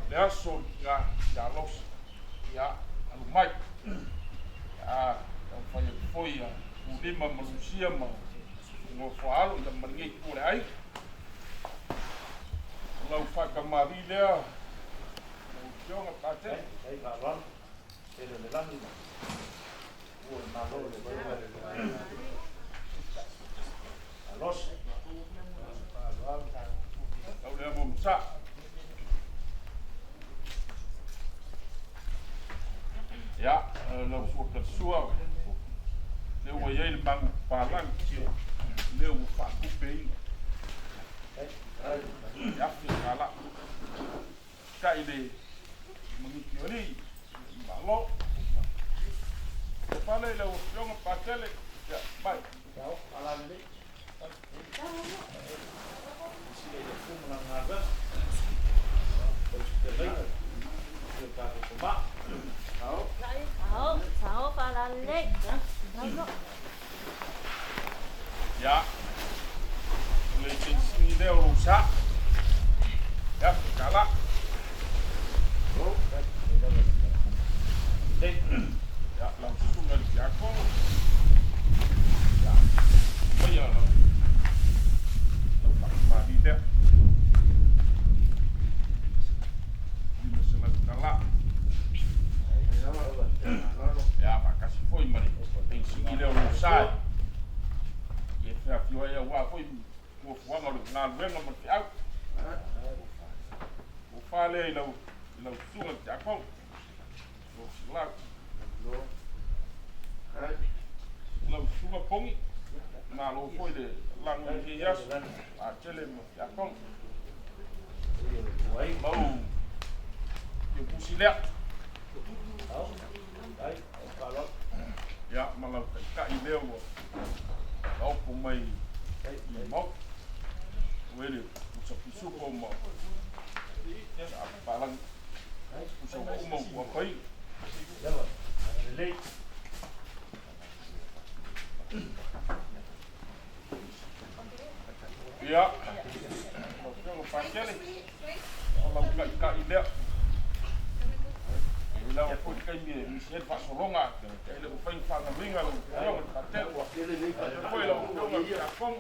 le aso o le tina ia Losa. Ia alu mai a taumafai atu foi ia Pulima ma Lusia ma Nofoaalo ia ma lenei itu o le aiga. O lau faakamali lea lau Afioga Patele. Lau lea mo masaa. Ia, lau sua kalasua, lea ua i ai le magu papalagi, lea ua faatupeina. E afe tala. Kai le maniti o alii, malo. O pale i lau Afioga Patele, ia, mai. Ia, o le teisini lea o lou sa. Ia, tala. Ia, lau susuga i le tiakono. Ia, maia lau lau faakamali lea. 500 tala. Ia, faatasi foi ma le teisini lea o lou sa. E feafio ai aua foi fuafuaga o le galuega ma le feau. Ua fa lea i lau susuga i le tiakono. 300. Lau susuga Pogi, malo foi le lago i lenei aso, Patele ma tiakono. Mau pusi lea. Ia, ma lau taitai lea ua taopo mai i Maota. Ua ele pusa pisupo ma sa papalagi. Pusa ua uma ua paina. Ia, lau Afioga Patele, o lau taitai lea. E lava foi le taimi e misi ai le faasologa, e le ua fai ni faagaluega lau Afioga i le Patele. Foi lau Afioga i le tiakono.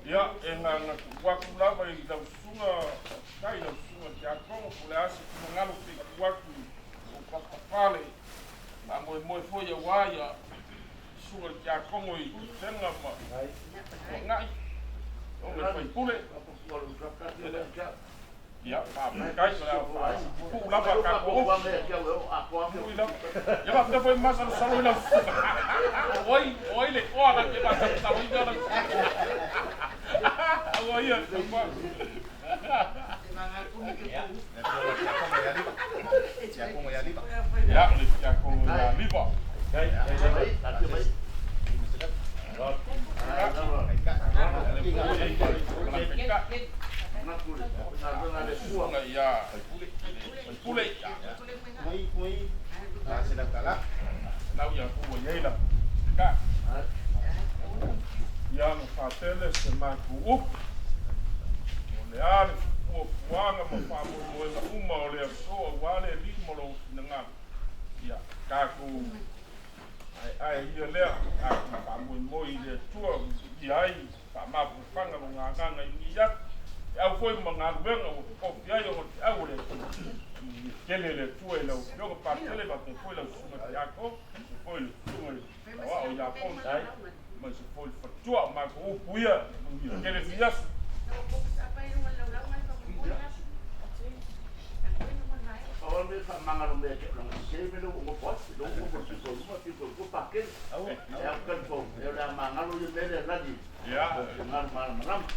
Ia, e gagatu'u atu lava i lau susuga tai lau susuga tiakono po o le a se finagalo pe tuu atu i o papapale faamoemoe foi auā ia susuga i le tiakono i Afega ma Tuanai ona le faipule. Ia, faafetai o le a faapupuu lava a tatou upu. Ia faapea foi masalosalo i lau susuga. O ai, o ai le toa na te masalosaloina lau susuga. Aua ia, tama. Ia, le tiakono ia Liva. Ia ona faapea se matou upu, o le a le fuafuaga ma faamoemoega uma o le aso aua le Alii ma lou finagalo, ia tatou aeae ia lea, tatou faamoemoe i le Atua, viia ai faamafanafanaga lona agaga i lenei aso, feau foi ma galuega ua totofi ai ona o le feau a le Atua. Faamanuia tele le Atua i lau Afioga Patele faapea foi lau Susuga Tiakono, faapea foi le Susuga i le Aoao ia Fono, aemaise foi le faletua. O matou upu ia, manuia tele lenei aso. Pau le mea e faamagalo mea te ona sese me le ua nofo atu, le ua nofo le pito i luma, pito i tua, pakele. E au talitonu, e o le a magalo ia mea lea lali o finagalo malamalama.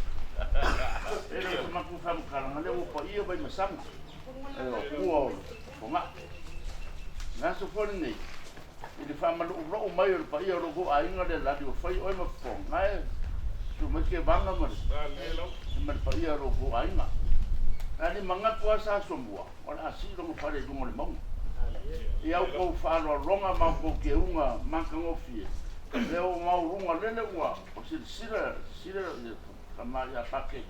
E le o se matou faamatalaga lea ua paia Vaimasaga, e o tua o Fogaa. O le aso foi lenei, i le faamaluuluu mai o le paia o lo outou aiga lea lali ua fai oe ma fofoga, e susu mai Tevaga ma le paia o lo outou aiga. Na le manatu lava sa Asomua, o le a sii lona fale i luga o le mauga. Ia outou faaaloaloga ma outou keuga matagofie, lea ua maualuga lele ua silasila sila ia tama ia Pakele,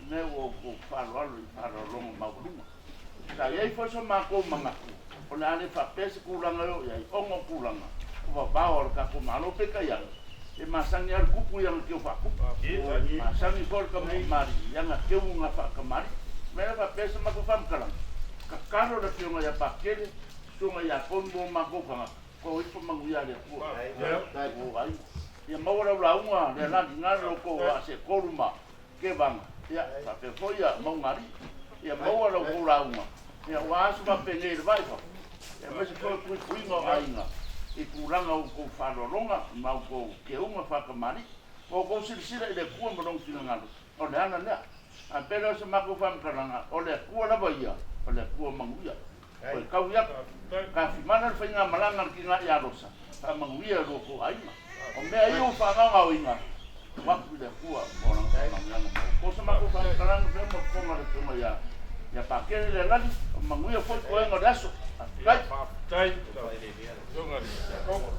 mea ua outou faaaloalo i faaaloaloga maualuga. Sa i ai foi so matou manatu, o le a le faapea se tulaga e oo i ai, ona o tulaga o vavao a le tatou Malo. Peitai ane, e masani lava le tupu i ana keu faatupu, masani foi le tamatamailii i ana keuga faatamalii. O le mea lea faapea se matou faamatalaga, tatalo le Afioga ia Pakele, Susuga ia Tony mo matou tagata, o ifo manuia a le Atua o aiga. Ia maua lau lauga lea laliga le loutou aa seetolu ma Tevaga, ia faapea foi ia Maugalii. Ia maua la outou lauga, ia ua aso faapenei i le vai fafo, aemaise foi o puipuiga o aiga i tulaga o outou faaaloaloga ma outou keuga faatamalii. Ua outou silasila i le Atua ma Lona finagalo, o le ala lea. A pei lea o se matou faamatalaga, o le Atua lava ia, o le Atua manuia. Toe tau i atu, tafimana le faigamalaga a le tina ia Rosa, faamanuia lo outou aiga. O mea ia ua faagaogaoina, tuu atu i le Atua mo lana faamanuiaga mo outou. Se matou faamatalaga pea ma fofoga le Afioga ia ia Pakele Lealali, o manuia foi toega o le aso. Faafetai. Faafetai lau Afioga i le Tiakono.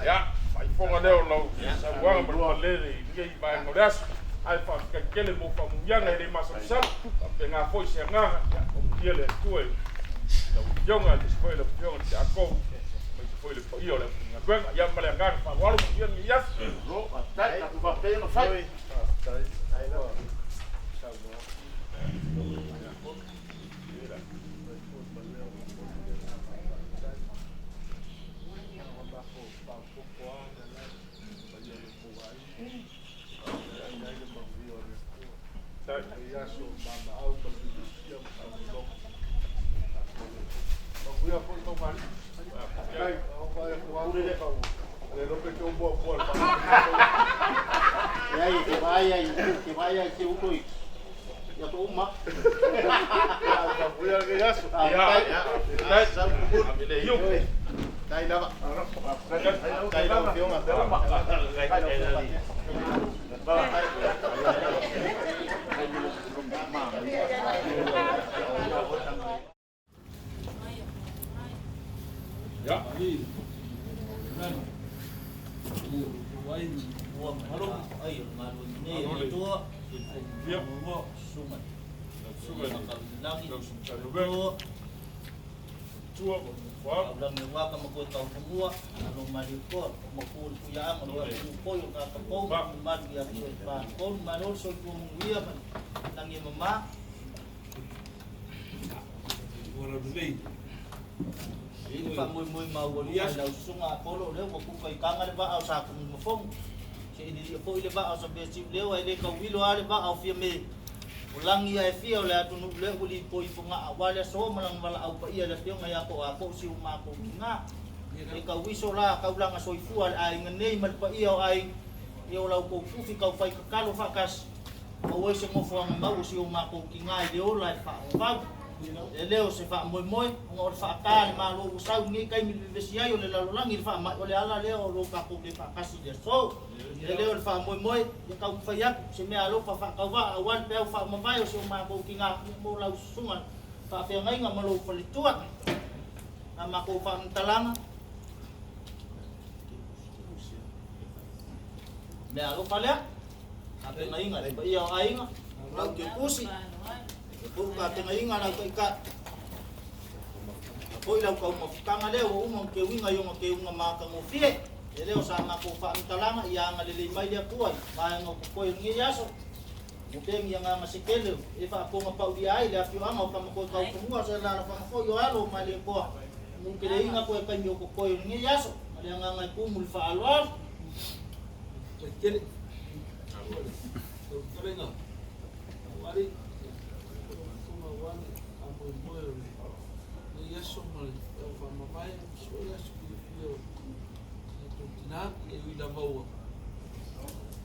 Ia, faaifoga lea o lau saunoaga ma le malele i lenei vaega o le aso. Ae faafetai tele mo faamanuiaga e le masalosalo. Faapena foi se agaga, ia faamanuia le Atua i lau Afioga, aemaise foi lau Afioga i le Tiakono, aemaise foi le paia o le aufaigaluega. Ia ma le agaga faaaloalo, manuia lenei aso. Malo, faafetai, tatou faafetai ona fai. Faafetai. Leai, e te vaai ai, te vaai ai se uto i ia to uma. Tai lava. Tai lau Afioga. Ya. I le faamoemoe maualuga i lau susuga Apolo lea ua kuka i taga le vaa o Satunumafono. Se i lilia foi le vaa o Saveasiuleo ae le tauilo lava le vaa o Fiame. O lagi ae fia o le atunuu lea ua lipoi i Fogaa aua le aso ma lana valaau paia i le Afioga ia Toapo o si o matou tina. E tauiso la taulaga soifua a le aiga nei ma le paia o aiga ia o la outou pufi taufai tatalo faatasi maua ai se nofoaga mau o si o matou tina i le ola e faavavau. E le o se faamoemoe ona o le faata a le Malo ua sau i lenei taimi i le vevesi ai o le lalolagi i le faamai, o le ala lea o lo tatou le faatasi i le aso. E le o le faamoemoe ia taumafai atu se mea alofa faatauvaa aua le peau faamavae o si o matou tina mo lau susuga faafeagaiga ma lou faletua. Na matou faamatalaga mea alofa lea tapenaina le paia o aiga lau teutusi e pulu tapenaina lau taitai foi lau taumafutaga lea ua uma ona teuina i ona teuga matagofie. E le o sa matou faamatalaga ia agalelei mai le Atua i vaega o totoe o lenei aso. Ua pea ni agaga se tele e faafofoga paulia ai le afioaga o Tamakoe Taufanua se alaalafaga foi o alo o Malietoa muteleina koe taimi o totoe o lenei aso ma le agaga e tumu i le faaaloalo. Tele. Tautulega. Auali. Auali. Amoemoe o lenei aso ma le tau faamavae sue aso fiafia o tatou tina e ui lava ua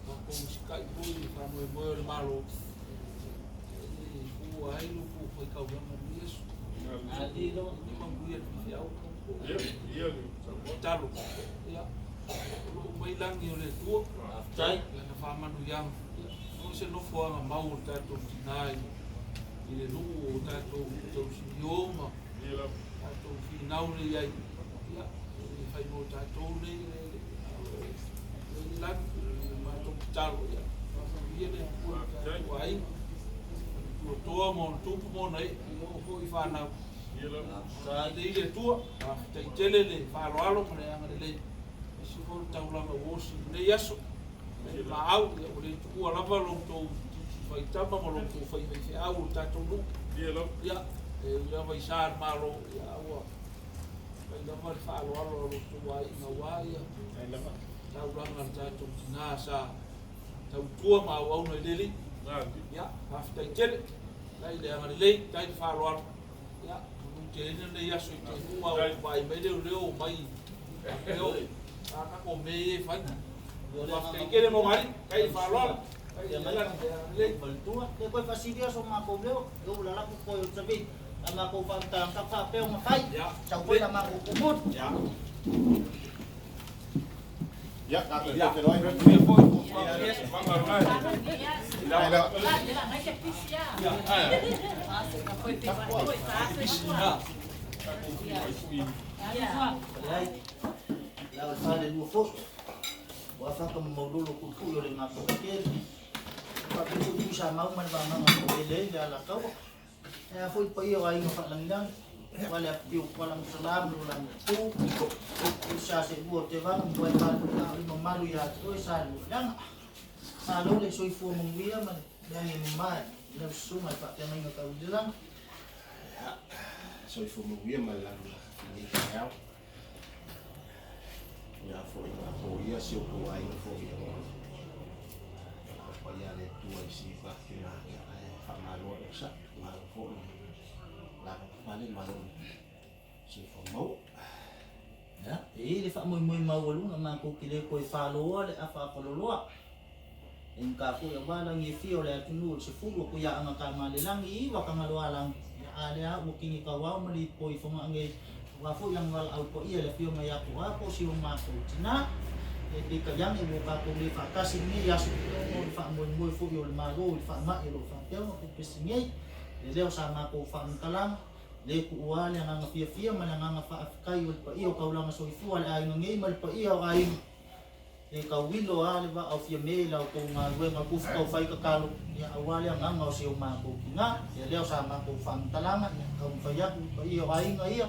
tatou usitai foi i le faamoemoe o le Malo e fua ai lo outou faitaulaga i lenei aso. Ni manuia le faifeau. Tatalo. Ia, o lo o mai lagi o le Atua. Faafetai. Lana faamanuiaga. Maua se nofoaga mau o le tatou tina i le nuu o tatou tausinio ma tatou finau nei ai. Ia, e fai mo tatou nei le le lagi, le matou tatalo. Ia, faamanuia le Atua i le tatou aiga. Tuatoa ma ona tupu ma ona ee, ia oo foi i fanau. Faafetai i le Atua, faafetai tele le faaaloalo ma le agalelei. Aemaise foi o le taulaga ua osi i lenei aso. Le maau, ia ua le tuua lava lo outou tiuti faitama ma lo outou faifaifeau o le tatou nuu. Ia, e ui lava i sa le Malo, ia a ua fai lava le faaaloalo a lo outou aiga aua ia taulaga a le tatou tina sa tautua ma auauna i le Alii. Ia, faafetai tele, tai le agalelei, tai le faaaloalo. Ia, manuteleina lenei aso i te iuga o vaai mai leoleo o mai leo a tatou mea ia e fai. Faafetai tele mo ngali, tai le faaaloalo. Tai le agalelei. Faletua, le koe faasilia so matou leo, e ula laku koe o savi, la matou faamatalaga faapea ona fai, sau foi la matou kumuli. Ia, tatou toe feiloai. Leai, ia o le falelua foi, ua afa ma maulolo puipui o le gatoketele. Faapea foi Tuisamau ma le vagaga o ele ai le Alataua. E a foi le paia o aiga faalagilagi, aua le afifio o Tuala ma Sala ma lo la tu, Usa se lua o Tevaga ma Tuaefalu, a o le mamalu ia te oe Salemuliaga. Malo le soifua manuia ma le lagi e mama i lau susuga i le faafeagaiga tau i le lagi. Ia, soifua manuia ma le lagi i lenei taeao. Ia foi na poia si o tou aiga foi o paia le Atua i si faafina ae faamalo le onosai, malo foi le lavapapale, malo le soifua maua. Ia, e i ai le faamoemoe maualuga matou te le toe faloa le afaafaloloa. E gata foi aua lagi e fia o le atunuu o le sefulu o Tuiaaga Tamalelagi i iva Tagaloa lagi, ia a lea ua kini tauao ma lipoi i Fogaa nei, aua foi lana valaau paia i le afioga ia Toa po o si o matou tina. E peitai ane ua tatou le faatasi i lenei aso ona o le faamoemoe foi o le Malo i le faamai o lo o faapea ona pepesi nei. E le o sa matou faamatalaga, le tuua le agaga fiafia ma le agaga faafetai o le paia o taulaga soifua a le aiga nei ma le paia o aiga E tauilo a le vaa o Fiame i la outou galuega tufu taufai tatalo, ia aua le agaga o si o matou tina. Ia lea o sa matou faamatalaga, ia taumafai atu i paia o aiga ia,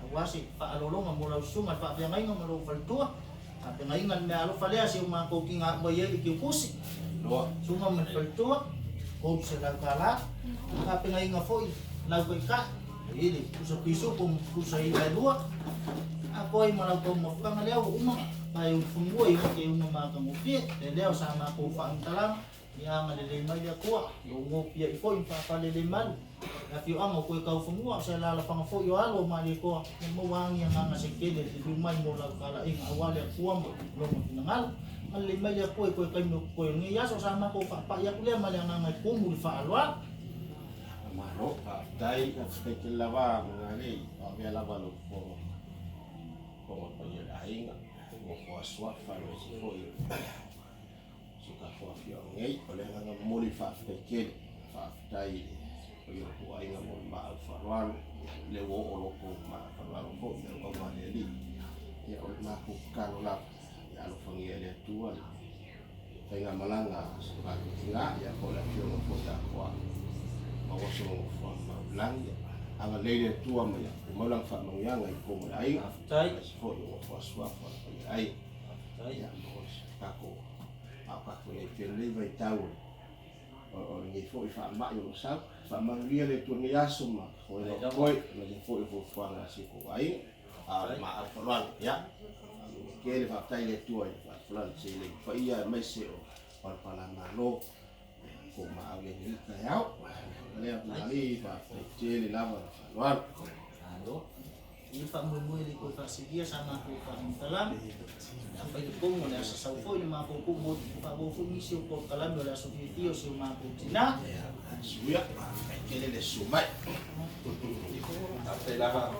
aua se faaaloaloga mo lau susuga i le faafeagaiga ma lou faletua. Tapenaina le meaalofa lea si o matou tina ua i ai le tiutusi, susuga ma le faletua, $300. Tapenaina foi lau taitai, e i le pusa pisupo ma pusa i'a e lua. Atoa ai ma lau taumafataga lea ua uma. Pae ulufanua i ona teuga matagofie, le lea o sa matou faamatalaga, Ia agalelei mai le Atua, ia ou gopia'i foi ma faafalelemalu le afioaga o koe kaufanua, o se alaalafaga foi o alo o Malietoa, ia maua agi agaga se tele e liliu mai mo lau talaiga aua le Atua ma lona finagalo. Agalelei mai le Atua i toe taimi o totoe o lenei aso, sa matou faapa'i atu lea ma le agaga e tumu i le faaaloalo. Malo, faafetai, faafetai tele lava Magalei, o avea lava lou fofoga fofoga paia o le aiga, nofo asuafa aemaise foi o si o tatou afioaga nei. O le agaga momoli le faafetai tele, faafetai i le paia o le tou aiga mo le maau faaaloalo, lea ua oo lo outou maau faaaloalo foi i auauna a le Alii. Ia o le matou tatalo lava, ia alofagia e le Atua le faigamalaga a si o tatou tina, ia po o le afioga foi ia Toa maua sona nofoaga maulagi. Agalelei le Atua ma ia tumau lana faamanuiaga i totonu o le aiga, aemaise foi o nofo asuafa o le paia o le aiga. Ia maua se tatou a o tatou i ai pea i lenei vaitau o lenei foi faamai o lo o sau. Faamanuia le Atua i lenei aso ma toega o totoe, aemaise foi o fuafuaga a si o tou aiga. A o le maau faaaloalo, ia, faamanuia tele, faafetai i le Atua i le faafolani seleni paia aemaise o palapalamalo tou maau i ai lenei taeao. Lea Marie, faafetai tele lava le faaaloalo. Malo. I faamoemoe le toe faasilia sa matou faamatalaga. A fai le tonu o le asa sau foi le matou tuu mo faaauau foi nisi o polokalame o le aso fiafia o si o matou tinā. Suia, faafetai tele le susu mai. Faafetai lava.